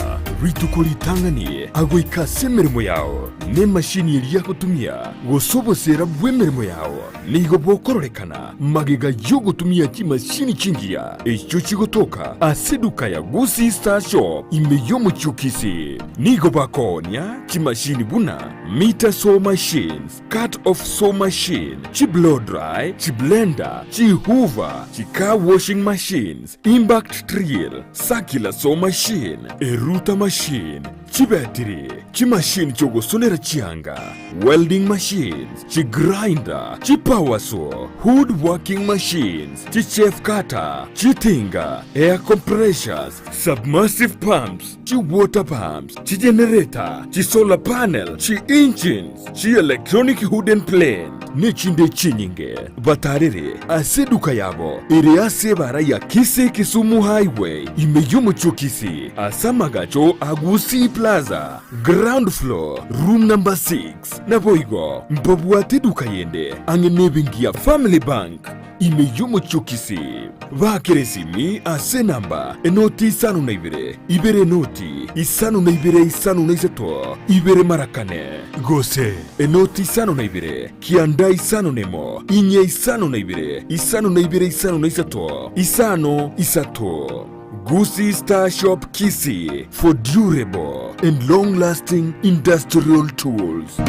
rituko ritang'ani agoika ase emeremo yao, nemashini eria agotumia, gose oboseera bw'emeremo yao nigo bokororekana magega y'ogotumia chimashini chingiya echio chigotoka ase eduka ya Gusii Star Shop ime y'omochie o Kisii. Nigo bakoonia chimashini buna meter saw machines, cut off saw machine, chi blow dry, chi blender, chi hoover, chi car washing machines, impact drill, circular saw machine, eruta machine, Chibetiri, chimashini chi'ogosonera chianga, welding machines, chigrinder, chipower saw, wood working machines, chichaff cutter, chitinga, air compressors, submersive pumps, chiwater pumps, chigenerator, chisolar panel, chi-engines, chi-electronic wooden plane, nechinde chinyinge. Batarere ase eduka yabo ere ase ebara ya Kisii Kisumu Highway ime y'omochie o Kisii ase amagacho a Gusii Plaza, ground floor, room number 6. Naboigo mbabwate eduka yende ang'e nebenki ya Family Bank ime y'omochie o Kisii. Baakere esimi ase enamba enoti isano na ibere, ibere enoti, isano na ibere isano na isato, ibere mara kane, gose enoti isano na ibere, kianda isano nemo, inye isano na ibere, isano na ibere isano na isato, isano isato. Gusii Star Shop Kisii for durable and long lasting industrial tools.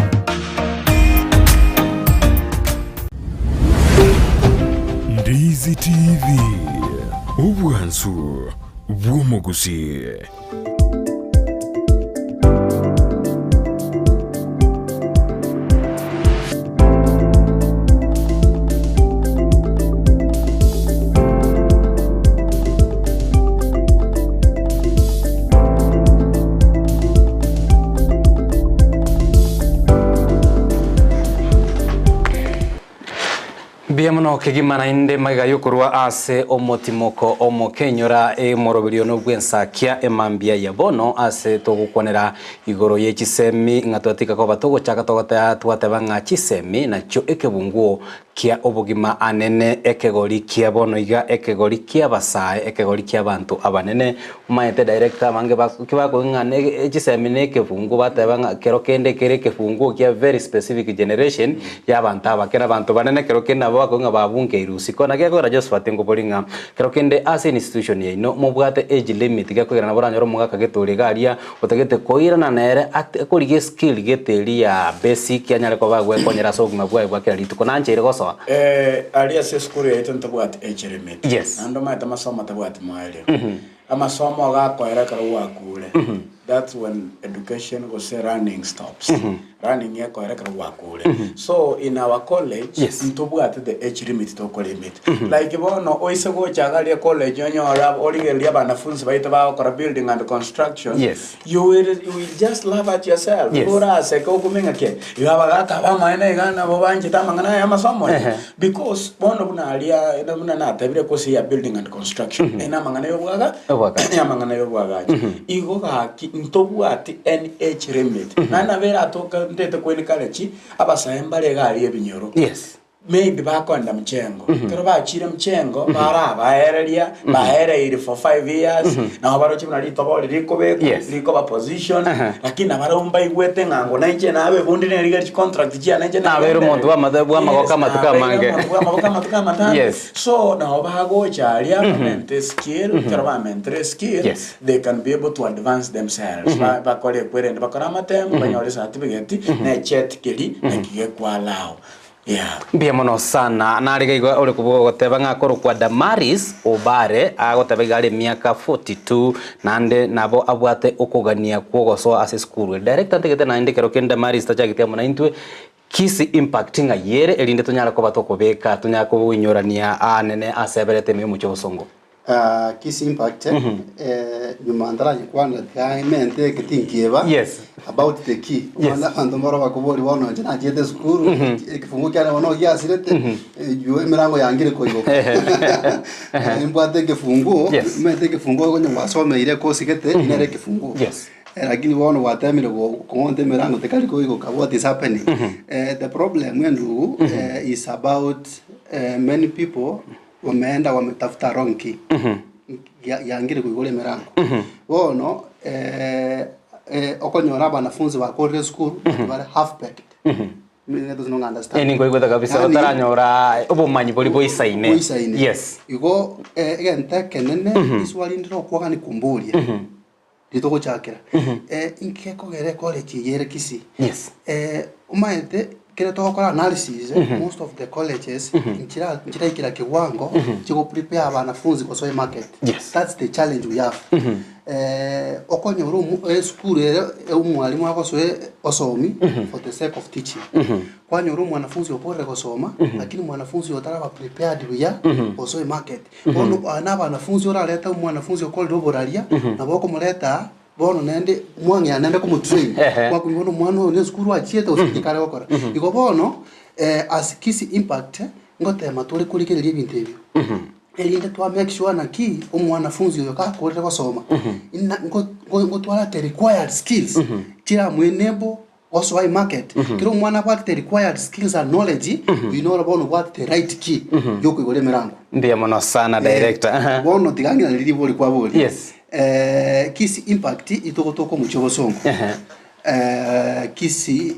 Ndizi TV, obwansu bw'omogusii. Mbuya mono kegima naende magega y'okorwa ase omotimoko omoke inyora emoroberio nobwensakia emambia ya bono ase togokwanera igoro ye chisemi ng'a twatika koba togochaka togotea twateba ng'a chisemi nachio ekebunguo kia obogima anene ekegori kia bono iga ekegori kia abasae ekegori kia abanto abanene Omanyete director abange kibakoigwa ng'a ne chisemi na ekefunguo bateba ng'a kero kende kere ekefunguo kia very specific generation ya abanto abake na abanto banene kero kende nabo bakoigwa ng'a babungeirwe isiko. Naki gekogera Josephat nkobori ng'a kero kende ase institution yaino mobwate age limit gekogera nabo oranyore omogaka gete ore iga aria otagete koirana nere ate korigia eskill gete eria ya basic anyare koba agwekonyera ase obogima bwaye bwa kera rituko. Nancheire gosoa? Aria ase esukuru yaito ntobwate age limit. Yes. Naende omanyete amasomo atabwati moerio. Amasomo agakoera ekero gwakure, that's when education gose learning stops. Learning ekoera ekero gwakure. So in our college, Yes. ntobwate the age limit tokolimit. Like bono oise gocha iga aria college onyore ab- origereria abanafunzi baito bagokora building and construction, Yes. you will, you will just laugh at yourself. Yes. Igo oraseke okume ng'a ki, iga abagaka abamaene iga nabo banchete amang'ana aya amasomo aya. Ehe. Because bono buna aria buna natebire course ya building and construction eye namang'ana yobwaga Obwagachi. namang'ana yobwagachi igo gaki ntobwati any age limit naende nabo eratoke ntete ko encourage abasae mbare iga aria ebinyoro Yes. maybe bakoenda mchengo ekero bachire mchengo barabaereria baereire for 5 years nabo baroche buna ritobori rikobekwa Yes. rikoba position Aha. lakini nabarabwo mbaigwete ng'a ngo nainche nabe ebundi nerigereria chicontract chiane inche Nabeire omonto bw'amate- bw'amaboko Yes, amatuko nabeire amange. omonto bw'amaboko amatuko amatambe. Yes. So nabo bagocha aria bamente skill, ekero bamentire skill, Yes. they can be able to advance themselves. Ba- bakore ekwerende bakore amatemo, banyore certificate, na echeti keria naki gekoallow. Yeah. Mbuya mono sana. Nare iga ore goteba ng'a akorokwa Damaris Obare, agoteba iga are emiaka 42, naende nabo abwate okogania kw'ogosoa ase esukuru. Director ntagete naende ekero kende Damaris tachagete amo naintwe, Kisii Impact ng'ai ere erinde tonyare koba tokobeka, tonyare koinyorania aanene ase eberete ime y'omochie o Bosongo. Kisii Impact, nyuma ntarayekwana tiga mente eke tinkieba Yes. about the key. Yes. Bono abanto mbaro bakoboria bono inche nachiete esukuru, ekefunguo kiane bono giasirete, ejuu emirango yangire koigoka. Nimbwate ekefunguo, Yes. omanyete ekefunguo onye gwasomeire ekosi gete, nere ekefunguo. Yes. Lakini bono gwatemire kong'onta emerango tekari koigoka what is happening? The problem endugu is about many people wameenda wametafuta wrong key yangire koigora emerango. Bono okonyora abanafunzi bakorire esukuru but bare half baked. Eh, ninkoigwete kabisa Yaani- otaranyora obomanyi boria boisaine. Boisaine. Yes. Igo egento ekenene riswali ndire okwagani komboria. Ritogochakera inki gekogera ecollege eye ere Kisii? Yes. Omanyete kere togokora analysis most of the colleges nchira nchiraikera kiwango chigo prepare abanafunzi gosoa emarket. Yes. That's the challenge we have. Okonyora omo esukuru ere omwalimu agosoa osomi for the sake of teaching. Kwanyora omwanafunzi okorire gosoma, lakini mwanafunzi oyo taraba prepared buya gosoa emarket. Bono aya na abanafunzi orarete omwanafunzi okorire oboraria, nabo okomoreta aa, bono naende mwang'ea naende komotrain, gwakumia bono omwana oyo na esukuru achiete gose ninki kare gokora. Igo bono, as Kisii Impact, ngotema tore korigereria ebinto ebio, erinde twa make sure naki omwanafunzi oyo gakorire gosoma, ina ngo- ngo- ngotwara the required skills chiramu enable Gosoa emarket, kera omwana abwate the required skills and knowledge, oyio noro bono obwate the right key yokoigora emerango. Mbuya mono sana director. Aha. Bono tiga ng'ina riria ribori kwaboria. Yes. Kisii Impact itogotoka omochie o Bosongo. Kisii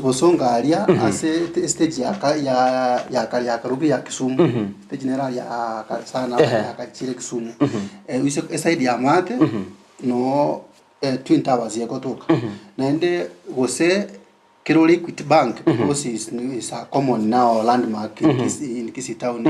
Bosongo aria ase estage ya ka ya ya kare ya karubi ya Kisumu. Stage nere aria ya kare sana ya kachire Kisumu. Eside ya maate no Twin Towers egotoka. Naende gose kero ore Equity Bank because is is a common now landmark in Kisii in Kisii town,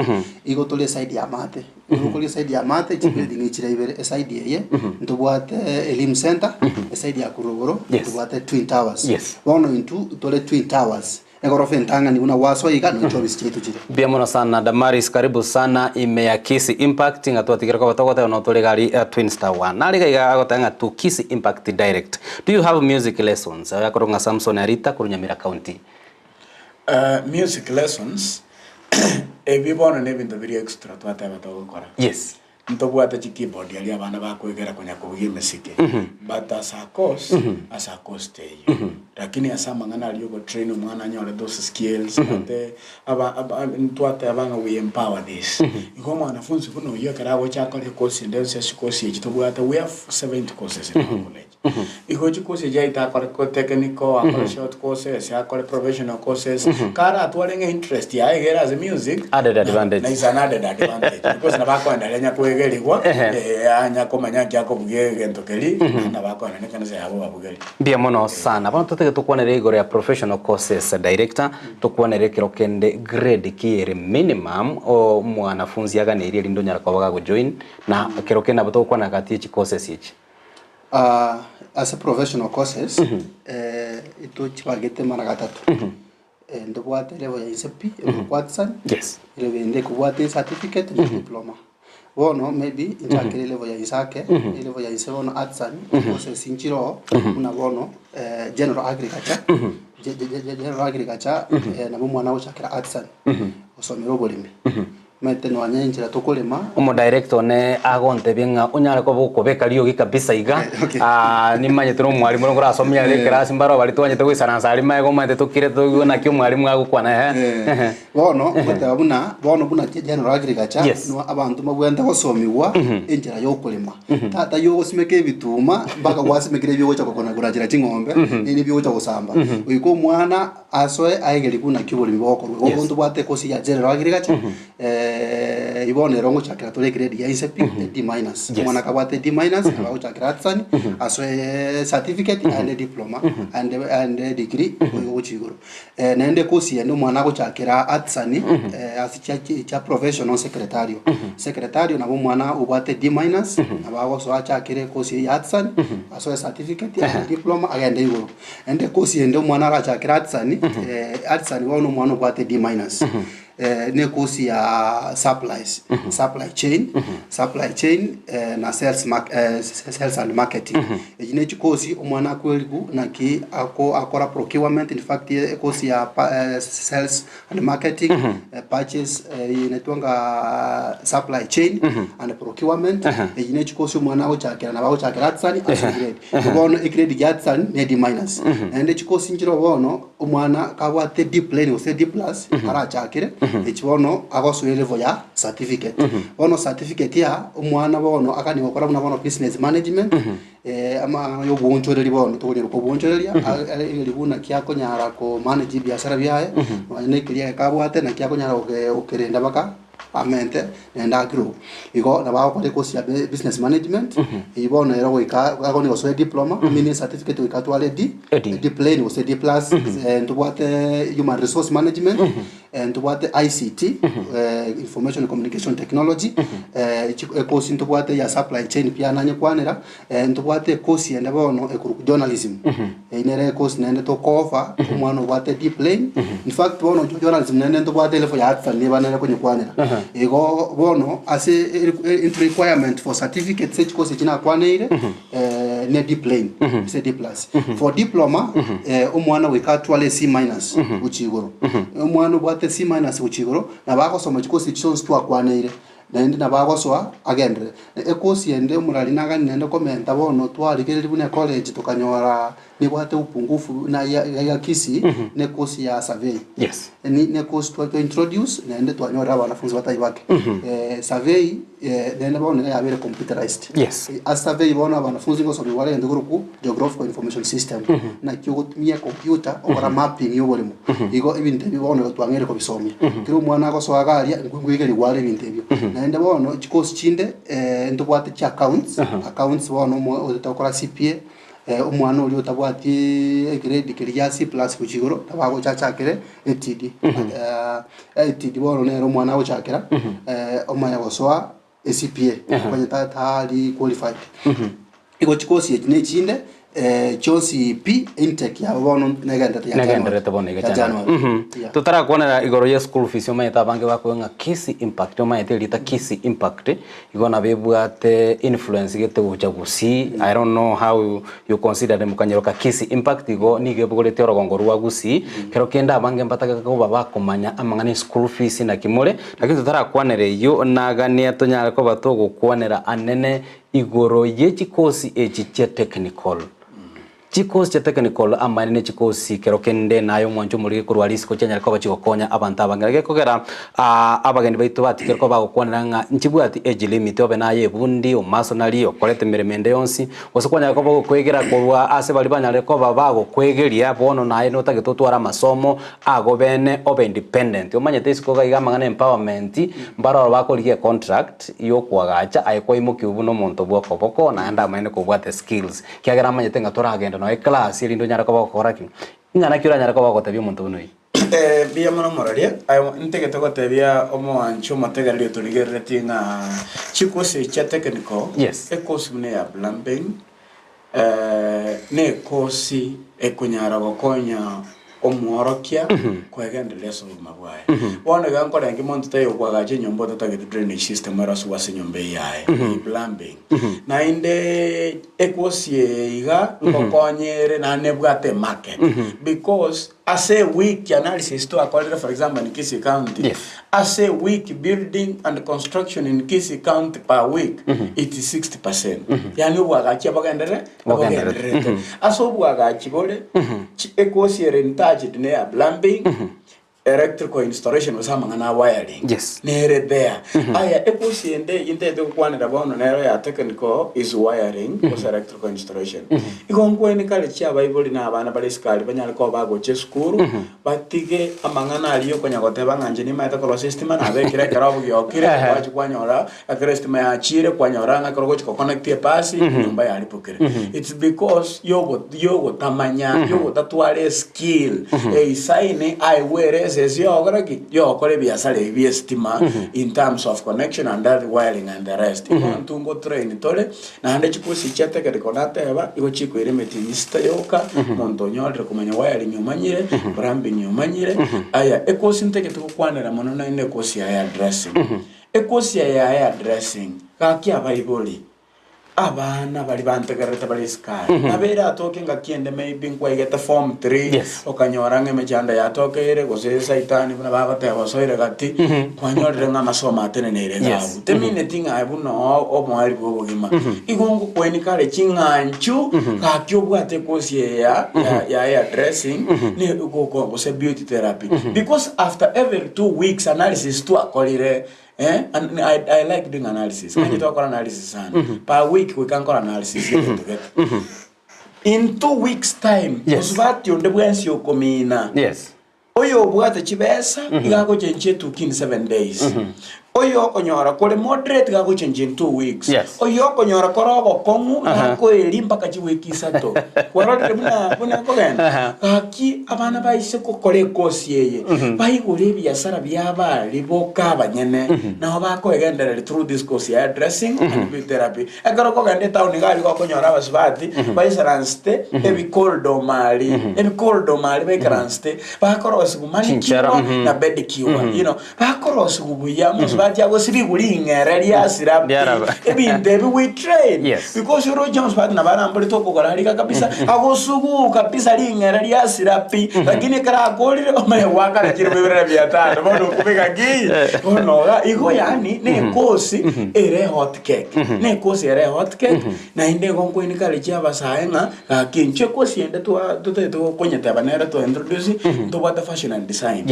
igo tore eside ya maate. Igo kore eside ya maate chibuilding echire ibere, eside eye ntobwate Elimu Centre, eside ya korwa igoro ntobwate Twin Towers. Bono intwe tore Twin Towers. Egorofa entang'ani buna gwasoa iga nonya chiofisi chiaito chire. Mbuya mono sana Damaris, karibu sana ime ya Kisii Impact ng'a twatigire koba togoteba no tore gari Twin Star One. Nare iga iga agoteba ng'a to Kisii Impact Direct. Do you have music lessons? Oyo akorokwa ng'a Samson Arita korwa Nyamira County. Music lessons, ebi bono na ebinto biria extra twateba togokora. Yes. Ntobwate chi keyboard aria abana bakoegera konya kobugia emesike but as a course as a course teiyo lakini ase amang'ana aria ogotrain omwana anyore those skills ate aba aba ntwateba ng'a we empower this igo omwanafunzi buna oyio ekero agocha akore ecourse ende yonsi ase chicourse echi tobwate we have 70 courses in our college. Igo chikosi echi aite akore ko technical, akore short courses, akore professional courses, karatware ng'a interest yaye iga ere ase music, Added advantage. na is an added advantage because nabo akoenda aria anya koegerigwa, anya komanya nki akobugia egento keria, naende nabo akoenda na ekanisa yabo babugerie. Mbuya mono sana. Bono totagete tokwanere igoro ya professional courses director, tokwanere ekero kende grade ki ere minimum omwanafunzi aganeirie erinde onyare koba gagojoin, na ekero kende nabo togokwana gati ye chicourses echi. Ase professional courses, etochibagete mara gatato. Ntobwate level ya inse pi, ekorokwa artisan, level ende ekobwate ecertificate na diploma. Bono maybe nchakere elevel ya inse ake, elevel ya inse bono artisan, courses nchire oo, buna bono general agriculture, general agriculture nabo omwana agochakera artisan, gosomera oboremi. Omanyete nonya enchera tokorema. Omo director one agontebia ng'a onyare koba okobeka riogi kabisa iga, ah nimanyete na omwalimu ore nkorasomia are ekerasi mbaro baria twanyete goisaransa aria magega omanyete tokire toigwe naki omwalimu agokwana ehe, ehe. Bono ngoteba buna bono buna general agriculture Yes. no abanto mbabwenerete gosomigwa enchera ya okorema. Tata yogosimeka ebituma mpaka gwasimekire ebi ogocha kokona korachera ching'ombe, naende ebi ogocha gosamba. Goika omwana Asoe aegerie buna ki oboremi bogokorwa. Igo ntobwate ekosi ya general agriculture, bono ero ngochakera tore egrade ya inse pi, e D minus. Omwana akabwate D minus, nabo agochakera artisan, asoe certificate, aende diploma, aende aende degree, boigo gochia igoro. Naende ekosi ende omwana agochakera artisan, ase chia chia professional secretarial. Secretarial nabo omwana obwate D minus, nabo agosoa achakere ekosi eye ya artisan, asoe certificate, aende diploma, agende igoro. Naende ekosi ende omwana arachakere artisan, artisan bono omwana obwate D minus, ne ekosi ya supplies, supply chain, supply chain na sales mark sales and marketing. Echi ne chikosi omwana akoerigwa naki ako akora procurement, in fact ekosi ya pa sales and marketing, purchase inaitwa nga supply chain and procurement, eyio ne chikosi omwana agochakera nabo agochakera artisan ase egrade. Igo bono egrade ya artisan ne D minus. Naende chikosi nchire bono omwana kabwate D plain gose D plus arachakere, echi bono agosoa elevel ya certificate. Bono certificate aa omwana bono akani gokora buna bono business management. Amang'ana y'oboonchoreria bono tokonyara koboonchoreria, eri buna ki akonyara ko manage ebiasara biaye, nonya na ekeria egeka abwate naki akonyara goke gokerenda mpaka. Amente naende agro. Igo nabo agokora ekosi ya business management, eyio bono ere goika agoni gosoa ediploma, I mean ecertificate goika atware ed, A D. ed plain gose D plus, ntobwate human resource management, ntobwate ICT, information and communication technology, ekosi ntobwate ya supply chain pia nanyekwanera, Ntobwate ekosi ende bono ekorokwa journalism, eyio nere ekosi naende tokooffer omwana obwate deep lane. In fact bono journalism naende ntobwate elevel ya arts niba nere konyekwanera. Igo bono ase entry requirement for certificates echikosi echi nakwaneire ne deep lane gose D plus. For diploma omwana goika atware C minus gochia igoro. Omwana obwate C minus gochia igoro nabo agosoma chikosi echi chionsi twakwaneire. Naende nabo agosoa agenderere. Ekosi ende omorari nagani naende komenta bono twarigereria buna ecollege tokanyora nebwate upungufu buna ya ya Kisii na ekosi ya survey. Yes. Ni ne ekosi twa twa introduce naende twanyorire abanafunzi batari bake. Survey naende bono niga yabeire computerized. Yes. Ase survey bono abanafunzi ngosomigwa bare egento korokwa geographical information system. Naki ogotumia ecomputer okora mapping ya oboremo. Igo ebinto ebi bono igo twang'eire kobisomia. Kera omwana agosoa iga aria, nkoigerigwa are ebinto ebio. Naende bono chikosi chinde ntobwate chia accounts, accounts bono omo otagete gokora CPA, omwana oria otabwati egrade keria gia C plus gochia igoro, nabo agocha achakere ATD. ATD bono nere omwana agochakera, omanya gosoa eCPA, onye tari qualified. Igo chikosi echi na echinde chionsi pi intake yabo bono negenderete ya January. Negenderete bono iga Ya January. January. Mhm. Yeah. Totarakwanera igoro ya school fees omanyete abange bakoigwa ng'a Kisii Impact omanyete erieta Kisii Impact igo nabo ebwate influence gete gocha Gusii I don't know how you consider them okanyeroka Kisii Impact igo nigo ebogoretie orogongo rwa Gusii kero kende abange mbatagete koba bakomanya amang'ana ya school fees naki more lakini totarakwanera eyio nagania tonyare koba togokwanera anene Igoro ye chikosi echi chia technical. Chikosi chia technical amaene ne chikosi kero kende naye omwancho omorige korwa risiko chianyare koba chigokonya abanto abange. Gekogera abageni baito batikire koba bagokwanera ng'a nchibwati age limit obe naye ebundi, omasonari, okorete emeremo ende yonsi, gose kwanyara koba ogokwegera korwa ase baria banyarire koba bagokwegeria bono naye notagete otware amasomo ago bene obe independent. Omanyete isiko iga iga amang'ana empowerment mbaroro bakorigia econtract. y'okoagacha aye kwaimokiwe buna omonto bw'okoboko, naende amaene kobwate skills, ekiagera amanyete ng'a toragende nonya eclass erinde onyare koba ogokora ki? Ing'ana ki oranyare koba ogotebia omonto buna oyio? Mbuya mono moraria, aye ntagete gotebia omoanchi omotegereri otorigereretie ng'a chikosi echi chia technical, Yes. ekosi buna eya plumbing, Nekosi ekonyara gokonya omworokia kwegendereria ase obogima bwaye. Bono iga nkorenge monto taiyo okoagacha enyomba otatagete drainage system erosiwe ase enyomba eye yaye, eye plumbing. Naende ekosi eye iga ngokonya ere naende nebwate emarket because ase eweek analysis twakorire for example in Kisii county, Yes. Ase eweek building and construction in Kisii county per week it is 60%. Yaani obwagachi abogenderere Bogendererete. abogendererete. Ase obwagachi bore chi- ekosi ere intached ne ya plumbing, electrical installation gose amang'ana a wiring. Yes. Nere there. Aya ekosi ende eyio ntagete gokwanera bono nero ya technical is wiring gose electrical installation. Igo nkwenikare chiabaibori na abana bare isiko aria banyare koba bagocha esukuru Batige amang'ana aria okonya goteba ng'a inche nimaete korosia estima, nabekire ekero obogiokire, gwachia kwanyora ekero estima yachiire, kwanyora ng'a ekero ogochia goconnect epasi, enyomba yaripokire. It's because yogo yogotamanya, yogotatwara eskill, eisaini aigwere esese yogokora ki? Yogokora ebiasara ebi bia estima in terms of connection and that wiring and the rest. Igo intwe ngotrain tore. Naende chikosi chia tegeriko nateba, igo chikoira emetienyi sita yoka, omonto onyorire komanya wiring omanyire, plumbing omanyire. Aya, ekosi ntagete gokwanera mono naende ekosi ya hairdressing. Ekosi eye ya hairdressing, gaki abaibori, abana baria bantegererete bare isiko aria, nabo eratoke ngaki ende maybe nkwaigete form three, Yes. okanyora ng'a emechando yatokeire, gose saitani buna bagoteba osoire gati, kwanyorire ng'a amasomo ateneneire iga Yes. abwo. Temineti ng'a aye buna oo omoerio bw'obogima. Igo ngokweni kare ching'anchu, gaki obwate ekosi eye ya ya ya hairdressing, ne goko gose beauty therapy. Because after every 2 weeks analysis twakorire, eh, and I, I like doing analysis. Onye twakora analysis sana. Per week goika nkore analysis ya egento gete. In 2 weeks time, Yes. mosubati onde bwensi okomina, Yes. oyobwate chibesa, iga agochenchia etuki in 7 days. Oyo okonyora kore moderate gagochencha in 2 weeks. Yes. Oyo okonyora kore ogokong'u gakoeria mpaka chiwiki isato. Kwarorire buna buna ekogenda? Gaki abana baise gokora ekosi eye, baigore ebiasara biabare boka abanyene, nabo bakoegendereria through this course ya hairdressing and beauty therapy. Ekero okogenda etown iga aria gokonyora abasubati baisaransete ebikordomo aria, ebikordomo aria baikaransete, bakorosiwa manicure Chinchera, na pedicure, bakorosigwa buya, omosubati agosibigwa ring'ere riasira pi, Riaraba. Ebinto ebi we train. Because oroche omosubati nabo aramborete okogoro aria iga kabisa, agosugu kabisa ring'ere riasira pi, lakini ekero akorire omanye goakana chilifu bibere na mia tano, bono okobeka ki? Bono iga, igo yaani na ekosi ere hot cake, na ekosi ere hot cake, naende igo nkoencourage abasae ng'a gaki inche ekosi ende twa totagete konyeteba nere to introduce, ntobwate fashion and design.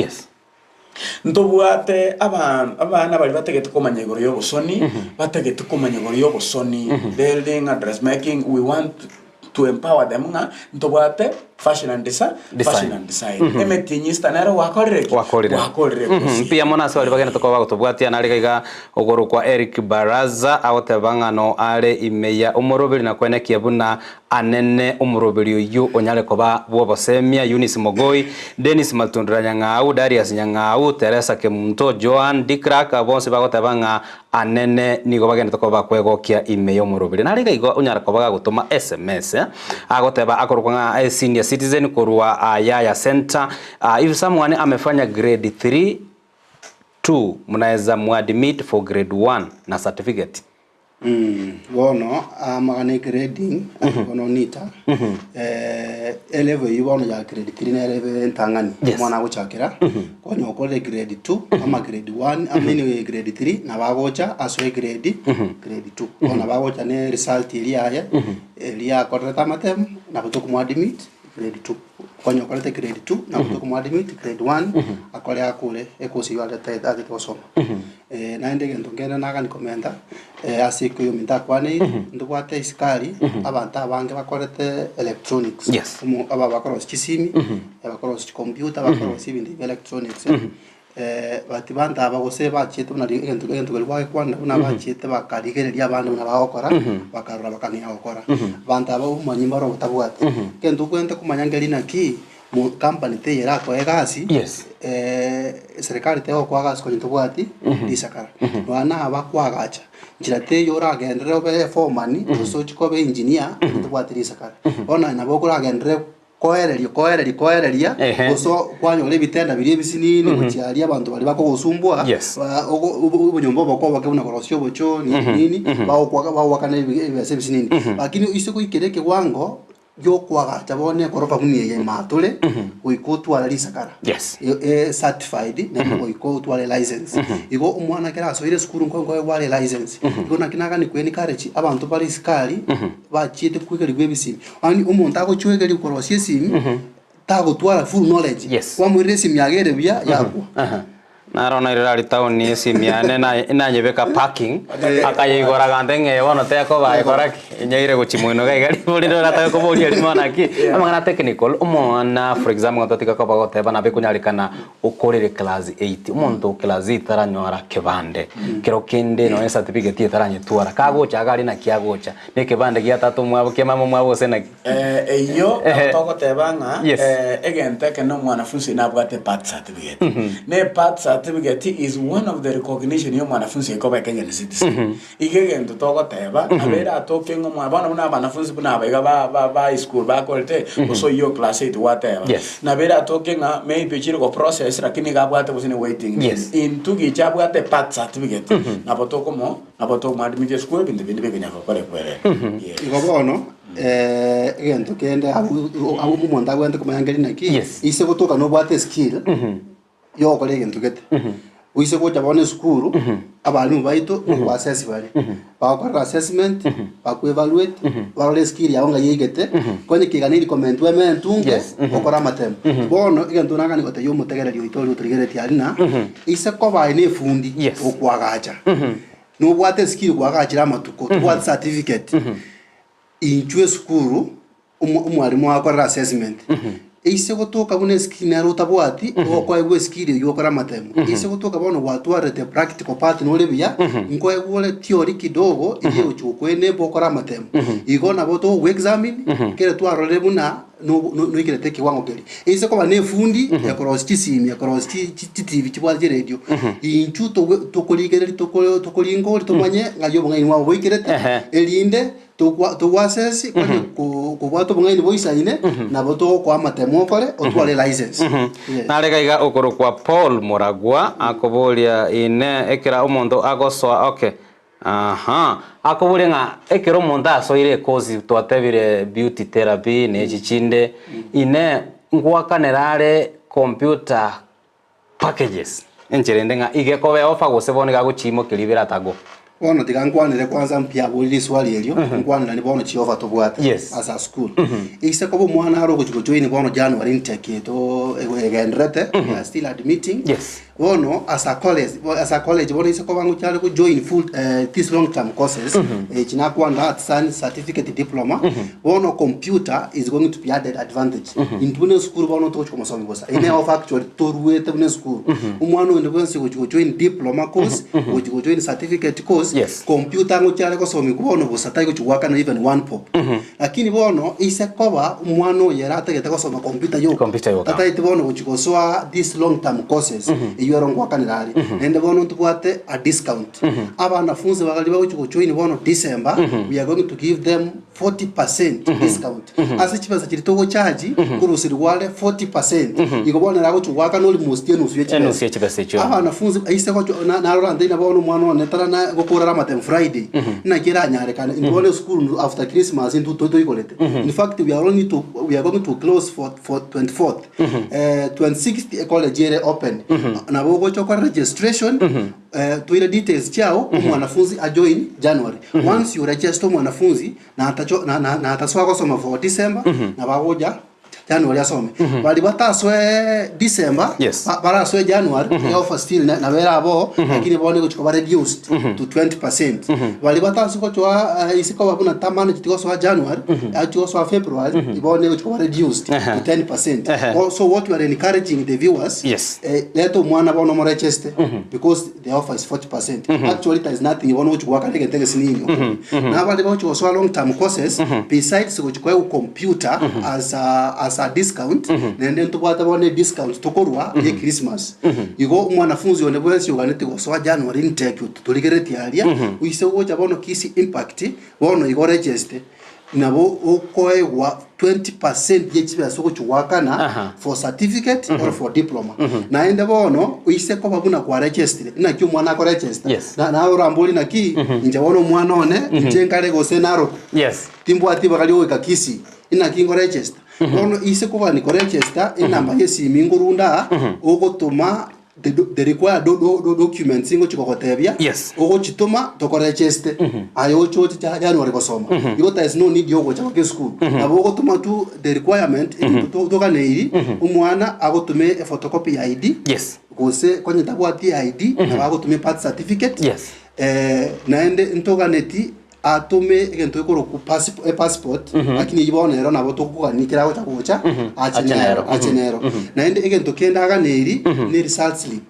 Ntobwate aba abana baria batagete komanya igoro ya obosoni, batagete komanya igoro ya obosoni, building and dressmaking, we want to empower them ng'a ntobwate fashion and desi fashion and design. Emetienyi esita nere gwakorire ki? Gwakorire. Gwakorire gose. Mbuya mono ase baria bagenderete koba bagotobwatia nare iga iga okorokwa Eric Baraza agoteba ng'a no are ime ya omoroberi na kwenekia buna anene omoroberi oyio onyare koba bw'obosemia, Eunice Mogoi, Dennis Matundura Nyang'au, Darius Nyang'au, Teresa Kemunto, Joan Dikrak, abwo bonsi bagoteba ng'a anene nigo bagenderete koba bakwegokia ime y'omoroberi. Nare iga igo onyare koba gagotoma sms agoteba akorokwa ng'a senior citizen korwa Yaya Centre, if someone amefanya grade 3 2 mnaeza muadmit for grade 1 na certificate. Bono amagana e grading ase bono nita e level eywo bono ya grade 3 nere ebe entang'ani omwana agochakera, konya okorire grade 2 ama grade 1 I mean grade 3 nabo agocha asoe grade grade 2. Bono nabo agocha ne result eria yaye, eria akorerete amatemu nabo tokomoadmit grade 2. Konya okorete grade 2 nabo tokomoadmit grade 1 akore akore ekosi eywo arete atete gosoma. Naende egento nkende nagani komenta, ase ekoyominto akwaneire, ntobwate esikari, abanto abange bakorete electronics, omo aba bakorosia chisimi, bakorosia chicomputer, bakorosia ebinto bia electronics, but banto aba gose bachiete buna ri egento egento keria gwagekwanera buna bachiete bakarigereria abande buna bagokora, bakarora bakang'ea gokora. Abanto aba obomanyi mbaro obotabwati, egento okwenerete komanya nkeri naki, mo company teiyo erakoe egasi, serikali tegokoa egasi konya tobwati risakara. Nonya na aba kwagacha, nchera teiyo oragenderere obe eforeman, gose ochie koba engineer, onye tobwati risakara. Bono aye nabo okoragenderere koereria koereria koereria, gose kwanyora ebitenda biria ebisinini gochia aria abanto baria bakogosumbua, ba ogo obo obonyomba oboke oboke buna korosia obochoo nini nini, bagokoaka bagoakana ebi ebesa ebisinini. Lakini oise goikera ekewango. Giokoagacha bono ekorofa buna eye matore goika otware risakara e certified naende goika otware license. Igo omwana ekero asoire esukuru nko nkoegwa are license. Igo naki nagani ko encourage abanto bare isikari bachiete kwegerigwa ebisimi. Yaani omonto agochwegeria korosia esimi tagotwara full knowledge, kwamoirera esimi yago ere buya yakwa. Naro nairire aria town esimi yane naye nanyebeka parking, akayeigora agante ng'a eye bono tekoba ekora ki? Enyaire gochia moino iga iga ribu rinde oratake koboria rimo naki, amang'ana technical, omwana for example ng'a totiga koba goteba nabo ekonyarekana okorere class eight, omonto o class eight taranyora kebande, kero kende nonye certificate etaranyetwara, kagocha iga aria naki agocha, na ekebande gia tata omwabo kia mama omwabo gose naki? Eyio nabo togoteba ng'a egento eke na omwanafunsi nabwate ebirth certificate. Na ebirth certificate is one of the recognition ya omwanafunsi ekoba Kenyan citizen. Iga egento togoteba, nabo eratoke ng'a omwa bono buna abanafunsi buna aba iga ba ba ba high school bakorete, gose oyio o class eight gwateba, nabo eratoke ng'a maybe ochire go process lakini iga abwate gose ne waiting list. Intwe gicha abwate ebirth certificate, nabo tokomo nabo tokomoadmit esukuru ebinto binde bikonyara gokorekwa ere. Yes. Igo bono. Egento kende abwo abwo omonto abwenerete komanya nkeri naki, ise gotoka nobwate eskill ya ogokora egento gete, oise gocha bono esukuru, abalimu baito nkoassess bare, bagokorera assessment, bako evaluate, barore eskill yago ng'ai yaigete, konye keganeri komentwa ementunge, okore amatemo. Bono egento nagani gotebia omotegereri oito oria otorigereretie aria ng'a, ise koba aye na efundi okoagacha, nobwate eskill kwagachire amatuko, tobwati certificate. Inchuo esukuru, omo- omwalimu agokorera assessment. Eise gotoka buna eskill nere otabwati, okoegwa eskill eywo okore amatemo. Eise gotoka bono gwatwarete practical part nore buya, nkoegwa ore theory kidogo eria egochi gokoenable okore amatemo. Igo nabo togogo examine, ekere twarorire buna no- no- noikerete ekewango keria. Eise koba na efundi ekorosia chisimi, ekorosia chi- chi- chitivi chibwate chiredio, intwe togo tokorigereria toko tokoringori tomanye ng'ai obong'aini bwabo boikerete, erinde Togwa togwasesi onye ko kobwata obong'aini boisaine, nabo togokoa amatemo okore otware license. Yes. Nare gaiga okorokwa Paul Muragwa akoboria ine ekera omonto agosoa okay aha akoboria ng'a ekero omonto asoire ekosi twatebire beauty therapy na echi chinde ine ngwakanera are computer packages enchera ende ng'a iga ekoba eofa gose bono iga agochiimokeria ibere atago. Bono tiga nkwanere kwanza mbuya abori riswali erio, nkwanera ni bono chiofa tobwate Yes. as a school. Eise koba omwana are ogochi gojoin bono January intake yaito egendererete, we are still admitting. Yes. Bono as a college, as a college bono ise koba ngochi are gojoin full these long term courses, echi nakwanera arts science certificate diploma, bono computer is going to be added advantage. Intwe buna esukuru bono togochi komosomia bosa. Eye neye offer actually toruete buna esukuru. Omwana onde bwensi ogochi gojoin diploma course, ogochi gojoin certificate course, Yes. computer ngochi are gosomigwa bono bosa tari gochi goakana even one bob. Lakini bono ise koba omwana oyo ere atagete gosoma computer yoka, Computer yoka. tatagete bono gochi gosoa these long term courses, eywo ero ngoakanera are. Naende bono ntobwate a discount. Abanafunzi baria bagochi gojoin bono December, we are going to give them 40% discount. Ase chibesa chiria togocharge, nkorusirigwa are 40%. Igo bono ere agochia goakana almost enusu ye chibesa. Enusu ye chibesa echio. Abanafunzi aise gochia na narora nteina bono omwana one tara na gokorera amatemo Friday, naki eranyarekane, intwe bono esukuru after Christmas intwe to toigorete. In fact we are only to we are going to close for for 24th. 26th ecollege ere open. Nabo ogocha okore registration, Toire details chiao omwanafunzi a join January. Once you register omwanafunzi na atacho na na na atasoa gosoma for December nabo agocha January asome. Baria batasoe December Yes. ba- barasoe January e offer still na- nabo ere aboo lakini bono egochi koba reduced to 20%. Baria batasi gochoa ase koba buna tamanageti gosoa January achi gosoa February bono egochi koba reduced to 10%. So what we are encouraging the viewers Yes. Reta omwana bono omorecheste because the offer is 40%. Actually there is nothing bono ogochi goakana egento egesinini okore. Na abande bagochi gosoa long term courses besides gochi koegwa computer as a, as a discount naende ntobwate bono ediscount tokorwa ye Christmas. Igo omwanafunzi onde bwensi oganeti gosoa January intake torigeretie aria oise gocha bono Kisii Impact bono igo orecheste Nabo okoegwa 20% ye chibesa ogochia goakana Aha. for certificate or for diploma. Naende bono oise koba buna kwaregestire, naki omwana akoregesta? Yes. Na nawe orambori naki, inche bono omwana one, inche nkare gose Narok, Yes. timbwati ibaga riogoika Kisii, inaki nkoregesta? Bono ise koba nikoregesta, enamba ya esimi nkorunda aa, ogotoma The the required do do do documents ngochi gogotebia Yes. ogochitoma tokoregeste aye oche oche cha January gosoma igo there is no need yogocha goka esukuru nabo ogotoma tu the requirement ebinto to toganeiri omwana agotome ephotocopy ya ID Yes. gose konye tabwati ID nabo agotome birth certificate Yes. naende ntoganeti Atome egento gekorokwa pasip- epassport, lakini eyio bono ero nabo tokogania ekero agocha gocha, ache Ache nero, nero. ache nero. Naende egento kende aganeiri ne result slip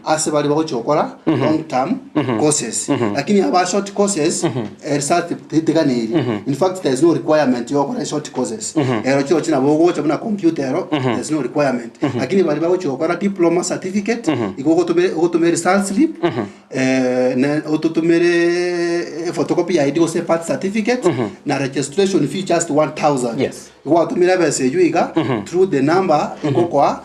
ase baria bagochia gokora long term courses. Lakini aba short courses, eh, result slip ti- tiganeiri. In fact there is no requirement ya gokora short courses. Ero chirochio nabo ogocha buna computer ero, there is no requirement. Lakini baria bagochia gokora diploma certificate, igo ogotomera ogotomera result slip, Ne ototomere ephotocopy ya ID gose birth certificate na registration fee just 1000. Yes. Gwatomire ebesa eywo iga through the number ngokoa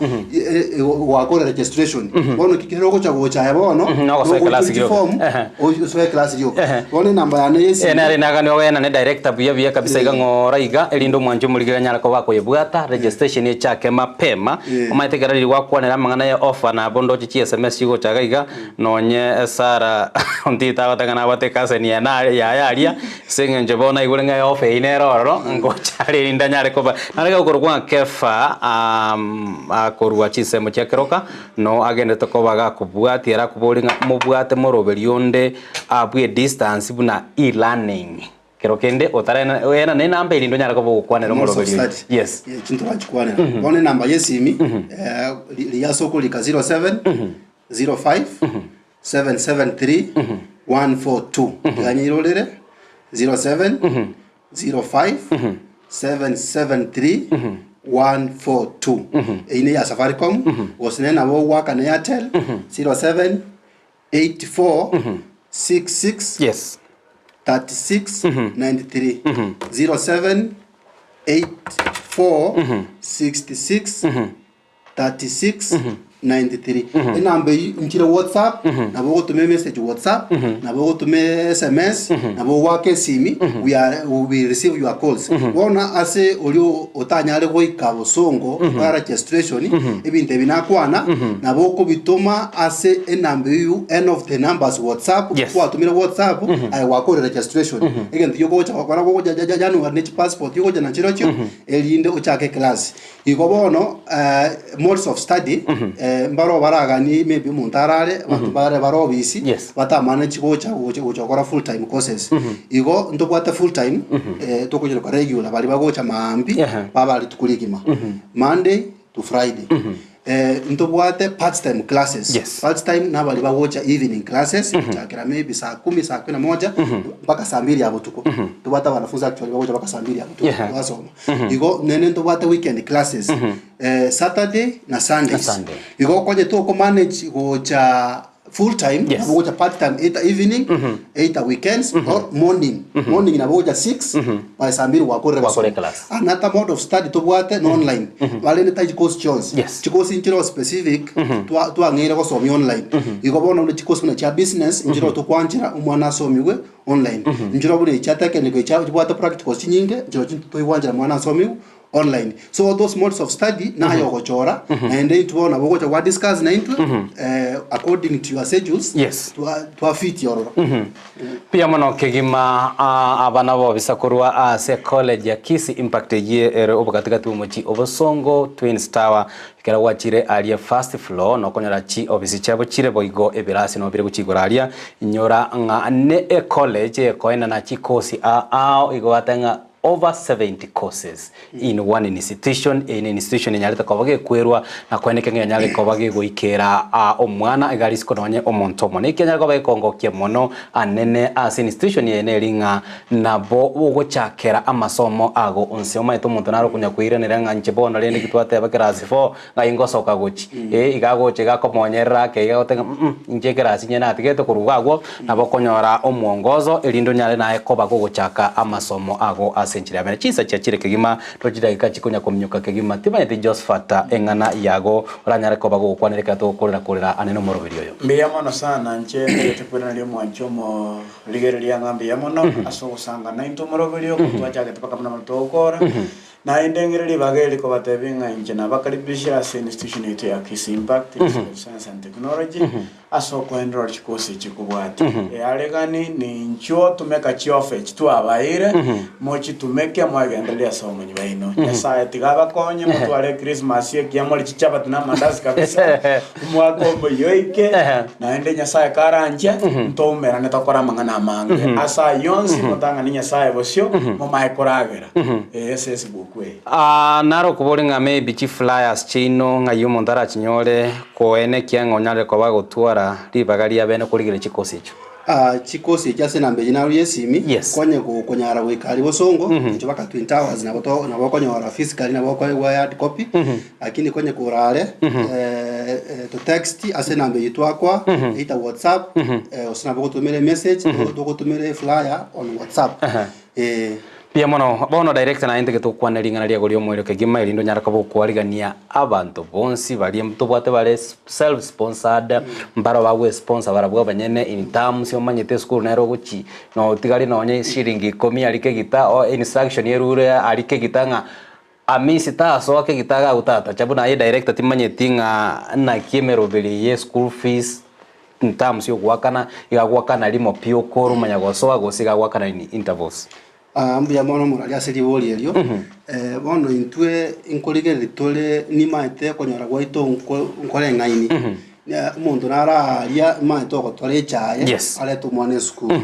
gwakora registration. Bono ki kero ogocha gocha aye bono Nogosoa eclass nogochia rioka. form Ehe. osoe eclass rioka. Ehe. Bono enamba yane ya esimi Eh, nere nagani ogena ne director buya buya kabisa iga ng'ora iga erinde omwanchi omorigere anyare koba akoyebwata registration echake mapema Eh. omanyete ekero riria gwakwanera amang'ana ya offer nabo ndoche chi sms chigocha iga iga Nonye Sara ontito agote ng'a nabwate ecousin yaye nare yaye aria, ase eng'encho bono aigure ng'a eofa eyio nere ororo, ngocha are erinde anyare koba. Nare gakorokwa ng'a Kefa akorwa chinsemo chia keroka, no agenderete koba gakobwatia ere akobori ng'a mobwate moroberio onde abwo edistance buna e-learning. Kero kende otarena oena ne enamba erinde onyare koba ogokwanera Modes of omoroberi oyo. study. Yes. Eh, chinto rachikwanera bono enamba ya esimi eh, ri- riria ase okorika 07 05 773 142 iga nyeirorere 07 05 773 142 eyio ne ya Safaricom gose nere nabo ogoaka na Airtel 07 84 66 Yes. 36 93 07 84 66 36 93 enamba eyio nchire whatsapp nabo ogotoma emessage whatsapp nabo ogotoma sms nabo ogoaka esimi we are we receive your calls bono ase oria otanyare goika bosongo okora registration ebinto ebi nakwana nabo okobitoma ase enamba eyio any of the numbers whatsapp Yes. kwatomire whatsapp aye gwakorire registration egento giogocha gokora gogocha ja- ja- January ne chipassport ogocha nachirochio erinde ochake eclass Igo bono modes of study mbaro baraganie maybe omonto arare abanto bare bare obisi Yes. batamane chigocha gocha gocha gokora full time courses. Igo ntobwate full time tokochiroka regular baria bagocha maambia baba rituko rigima Monday to Friday. Ntobwate part time classes. Yes. Part time nabaria bagocha evening classes gochakera maybe saa kumi saa kumi na moja mpaka saa mbili ya botuko. Ntobwate abanafunzi actually bagocha mpaka saa mbili ya botuko basoma. Igo nene ntobwate weekend classes Saturday na Sundays. Na Sunday. Igo okonye toko manage gocha full time Yes. nabo gocha part time either evening either weekends or morning. Morning nabo gocha 6 by saa mbili gwakorire Gwakorire gosoma. class. Another mode of study tobwate no online. Barende tai chikosi chionsi. Yes. Chikosi nchire specific twa twang'eire gosomia online. Igo bono buna chikosi buna chia business nchire tokwanchera omwana asomiwe online. Nchire buna echi chia technical echi chibwate practicals chinyinge, nchire toigwanchera mwana asomiwe online. So those modes of study naye ogochora, naende intwe bono nabo ogocha gwa discuss naintwe according to your schedules, Yes. twa twafitia ororo. Mbuya mono kegima aba nabo bisa korwa ase college ya Kisii Impact eyio ere obogatigati bw'omochie Obosongo Twins Tower Ekero gwachire aria first floor nokonyora chiofisi chiabo chire boigo ebirasi nabo bire gochia igoro aria, inyora ng'a ne ecollege ekoenana chikosi aa ao igo goteba ng'a over 70 courses in one institution, eye ne institution enyarete koba gekwerwa na koeneka ng'a enyare koba gegoikera omwana iga risiko nonye omonto omonene. Eki enyare koba gekongokia mono anene ase institution eye neri ng'a Nabo ogochakera amasomo ago onsi. Omanyete omonto nare okonya koiranera ng'a inche bono rende ki twateba class four ng'ai ngosoka gochia. Eh iga agocha iga akomonyerera ake iga agoteba ng'a mm inche eclass inye natigete korwa iga agwo, nabo okonyora omwongozo erinde onyare naye koba gogochaka amasomo ago ase enchera ya bene. Chinsa chiachire kegima, to chidakika chikonya kominyoka kegima, timanyeti Josphat eng'ana yago oranyare koba gogokwanera ekero togokorera korera ane nomoroberi oyo. Mbuya mono sana inche ntagete koiraneria omwanchi omo. Rigereria ng'a mbuya mono ase ogosanga naintwe omoroberio okwo twachagete mpaka buna bono togokora. Naende ng'ire ribaga eri kobatebia ng'a inche nabakaribishire ase institution yaito ya Kisii Impact Institute of Science and Technology ase okoenroll chikosi echi kobwatia. Earegani ninchuo tumeka chiofa echi twabaeire, mochitumeke mwegendererie ase omonyi baino. Nyasaye tiga abakonye motware echristmas ekiya more chichabati na amandasi kabisa, omwaka omoyia oike. Naende Nyasae karanche, ntoumerane tokore amang'ana amange. Ase ayio onsi motang'ane Nyasae bosio, momae koragera. Ee, ase esiguku eye. Aa, naro okobori ng'a maybe chi flyers chiaino ng'ai omonto arachinyore koenekia ng'a onyare koba agotwara ribaga ria bene korigereria chikosi echio. Aa, chikosi echio ase enamba eyio narurie esimi, Yes. konye gokonyara goika aria bosongo, inche mpaka Twin Towers nabo to nabo okonyora physically nabo okoegwa hard copy, lakini konye korare to text ase enamba eyio twakoa, either whatsapp, gose nabo ogotomera emessage, togotomera eflyer on whatsapp, eh. Mbuya mono. Bono director naye ntagete gokwana ring'ana riago ri'omoerio kegima erinde onyare koba okwarigania abanto bonsi baria ntobwate bare self sponsored mbaro bagwesponsor barabwo abanyene in terms omanyete esukuru nere ogochi notigari nonye shilingi ikomi aria kegita o instruction erure aria kegita ng'a Amisi tasoa kegita agagotatacha buna aye director timanyeti ng'a naki emeroberi ye school fees in terms yogoakana iga agoakana rimo pi okore omanya gosoa gose iga agoakana in intervals. Aa mbuya mono morari ase ribori erio, bono intwe nkorigereria tore nimaete okonyora gwaito nko nkoreng'aini, omonto naro aaria nimaete ogotora echae Yes. arete omwana esukuru.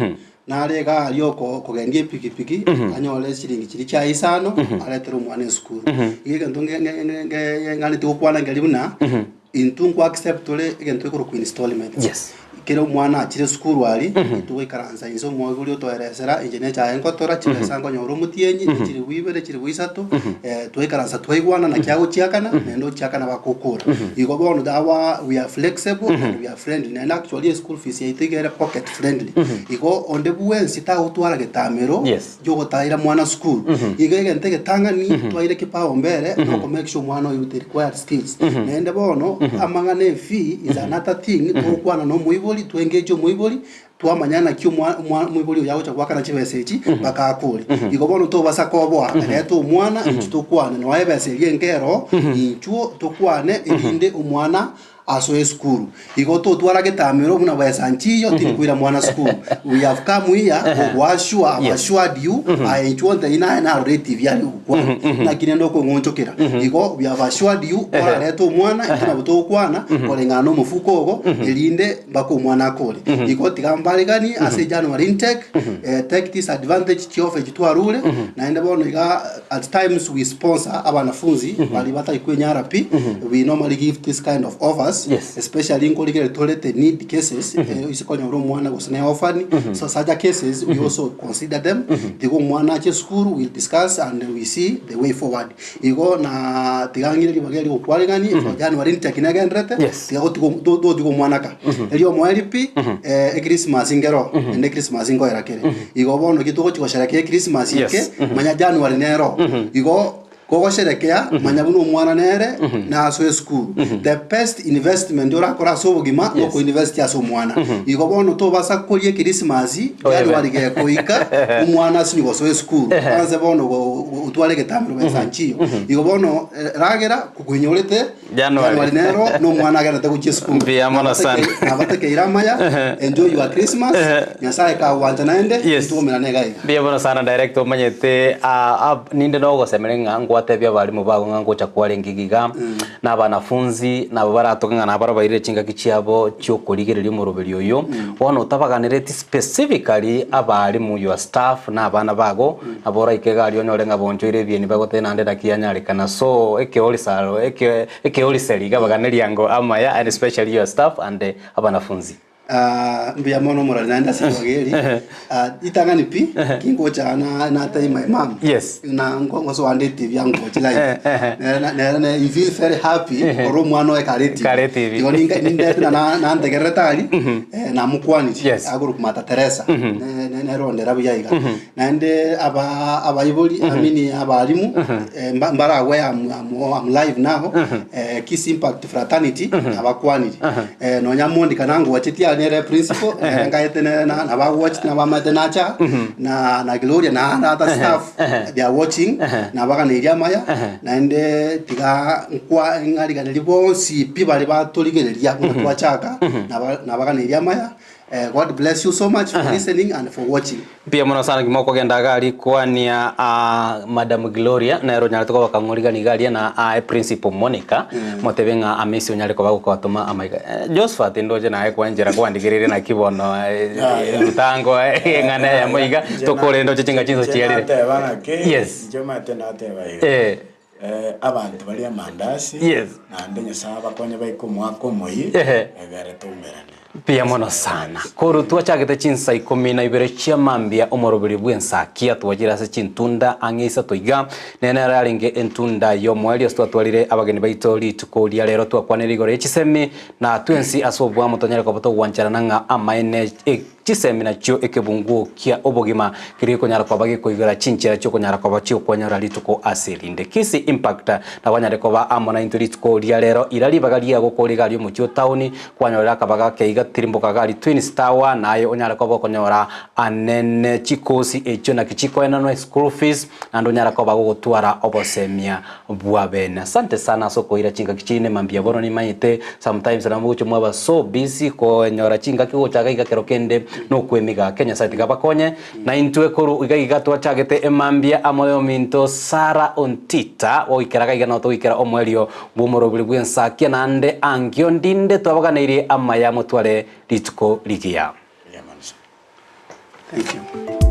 Nare iga aria oko okogendia epikipiki, anyore eshiringi chiria chia isano, aretere omwana esukuru. Iga egento nge- nge- nge- nge- ng'aneti gokwana nkeri buna, intwe nko accept tore egento gekorokwa installments. Yes. Ekero omwana achire esukuru aria, intwe goikaransa inse omoibori otoeresera, inche nechae ngotora, chibesa nkonyora omotienyi, chiribu ibere, chiribu isato, twaikaransa twaigwana naki agochiakana, naende ochiakana bagokora. Igo bono our we are flexible and we are friendly, naende actually eschool fees yaito iga ere pocket friendly. Igo onde bwensi tagotwara getamero Yes. giogotaira mwana sukuru. Igo egento egetang'ani twaire kipaumbele noko make sure omwana oyo with the required skills. Naende bono amang'ana efee is another thing togokwana na omoibori, to engage omoibori, twamanya naki omwa omwa omoibori oyo agocha goakana chibesa echi mpaka akore. Igo bono tobasa koboa, reta omwana intwe tokwane, noe ebesa eria enke ero, intwo tokwane erinde omwana asoe esukuru. Igo totwara getamero buna besa nchiyo tindi koira mwana sukuru. We have come here gogoassure, have assured you, aye inchuo ontebi naye narora etibi aria ogokwana. Naki rende okong'onchokera. Igo we have assured you, orarete omwana, intwe nabo togokwana, koreng'ana na omofuko ogo, erinde mpaka omwana akore. Igo tiga mbareganie ase January intake, take this advantage chiofa echi twarure, naende bono iga At times we sponsor abanafunzi baria batari kwenyara pi, we normally give this kind of offers, Yes. especially nkorigere torete need cases, eh, ase konyora omwana gose ne orphan, so such a cases we also consider them, tiga omwana ache esukuru we discuss and we see the way forward. Igo na tiga ng'ire ribaga eri gokwarigani for January intake negenderete, Yes. tiga gotiga om- to- totiga omwana ka. Erio omoerio pi, eh, echristmas nkero, naende echristmas nkoera kere. Igo bono ki togochi gosherekea echristmas Yes. eke, manya January nero. Igo kogosherekea, manya buna omwana nere nasoe esukuru. The best investment orakore ase obogima Yes. nokoinvest ase omwana. Igo bono tobasa koria echristmas, Oebe. January gekoika, omwana asinye gosoa esukuru. Kwanza bono go- go- otware egetamero besa nchiyo. Igo bono eh, ragera kokoinyorete January. January nero nomwana agenderete gochia esukuru. Mbuya mono sana. Nabatekeire amaya, enjoy your Christmas, Nyasaye kagwancha naende, Yes. ntuomerane iga iga. Mbuya mono sana director omanyete ah, ah, ninde nogosemera ng'a ngwatebia abalimu bago ng'a ngocha kwarenge iga iga, na abanafunzi nabo baratoke ng'a nabaro bairire chingaki chiabo chiokorigereria omoroberi oyo, bono otabaganereti specifically abalimu your staff na abana bago, Nabo oraike iga aria onyore ng'a bonchoire ebieni bagotebia naende naki yanyarekana. So ekeorisaro eke ekeoriseri iga baganeria ango amaya and especially your staff and abanafunzi. Ah, mbuya mono omorari naende ase ribaga eri. Ah, ritang'ani pi, kingocha aa na natebia my mum, Yes. na ngo- ngosoa nde etv angoche live. Eh, eh. Nere na- nere ne he feel very happy, korwa omwana oye kare etv. Kare etv. Igo ninka nindete na na- nantegererete aria, eh, namokwanirie, Yes. akorokwa Mother Teresa, Ne- ne- nere ondera buya iga. Naende aba abaibori, I mean abalimu, eh, mba- mbaragwe am, am, am live now, eh, Kiss Impact Fraternity, nabakwanire. Eh, nonya Monica nangochetie aria nere principal, nere ngaete nere na- nabagochete nabamaete nacha, na na Gloria na na other staff, they are watching, nabaganeirie amaya, naende tiga nkwa ng'ariganerie bonsi pi baria batorigereria buna twachaka, naba nabaganeirie amaya, God bless you so much for listening and for watching. Mbuya mono sana kima okogenda iga aria kwania aa Madam Gloria nere onyarete koba kang'origani iga aria na aye Principal Monica motebie ng'a amesi onyare koba gokobatoma amaiga. Eh, Josephat ndoche naye kwanchera kwandigereire naki bono eh, Rutango eng'ana eyemo iga tokore ndoche chinga chinso Inche chiarire. nateba ng'aki, Yes. inche omanyete nateba iga. Eh. Abanto baria amandasi, Yes. naende Nyasae abakonye baike omwaka omoyia, Ehe. egere toumerane. Mbuya mono sana. Korwa twachagete chinsa ikomi na ibere chia mambia omoroberi bw'ensakia twachire ase chintunda ang'e isato iga, nere nero yarenge entunda y'omoerio ase twatwarire abageni baito rituko ria rero twakwanire igoro ye chisemi na twensi ase oboamo tonyare koba togwancharana ng'a amaene e Chisemi nachio ekebunguo kia obogima keria gekonyara koba gekoigora chinchera chiokonyara koba chiokwenyora rituko ase erinde. Kisii Impact nabo anyare koba amo naintwe rituko ria rero ira ribaga riago kore iga aria omochie o town kwanyorera akabaga ake iga tirimboka iga aria Twins Tower naye onyare koba okonyora anene chikosi echio naki chikoenanwa eschool fees naende onyare koba gogotwara obosemia bw'abene. Asante sana ase okoira chingaki chiaino mambia bono nimanyete sometimes nabo mogochia mwaba so busy konyora chingaki gocha iga iga kero kende nokwemiga ake Nyasaye tiga abakonye na intwe korwa iga iga twachagete emambia amo yominto Sarah Ontita goikera iga iga nabo togoikera omoerio bw'omorobiri bw'ensakia naende ankio ndinde twabaganeirie amaya motware rituko rigiya. Thank you.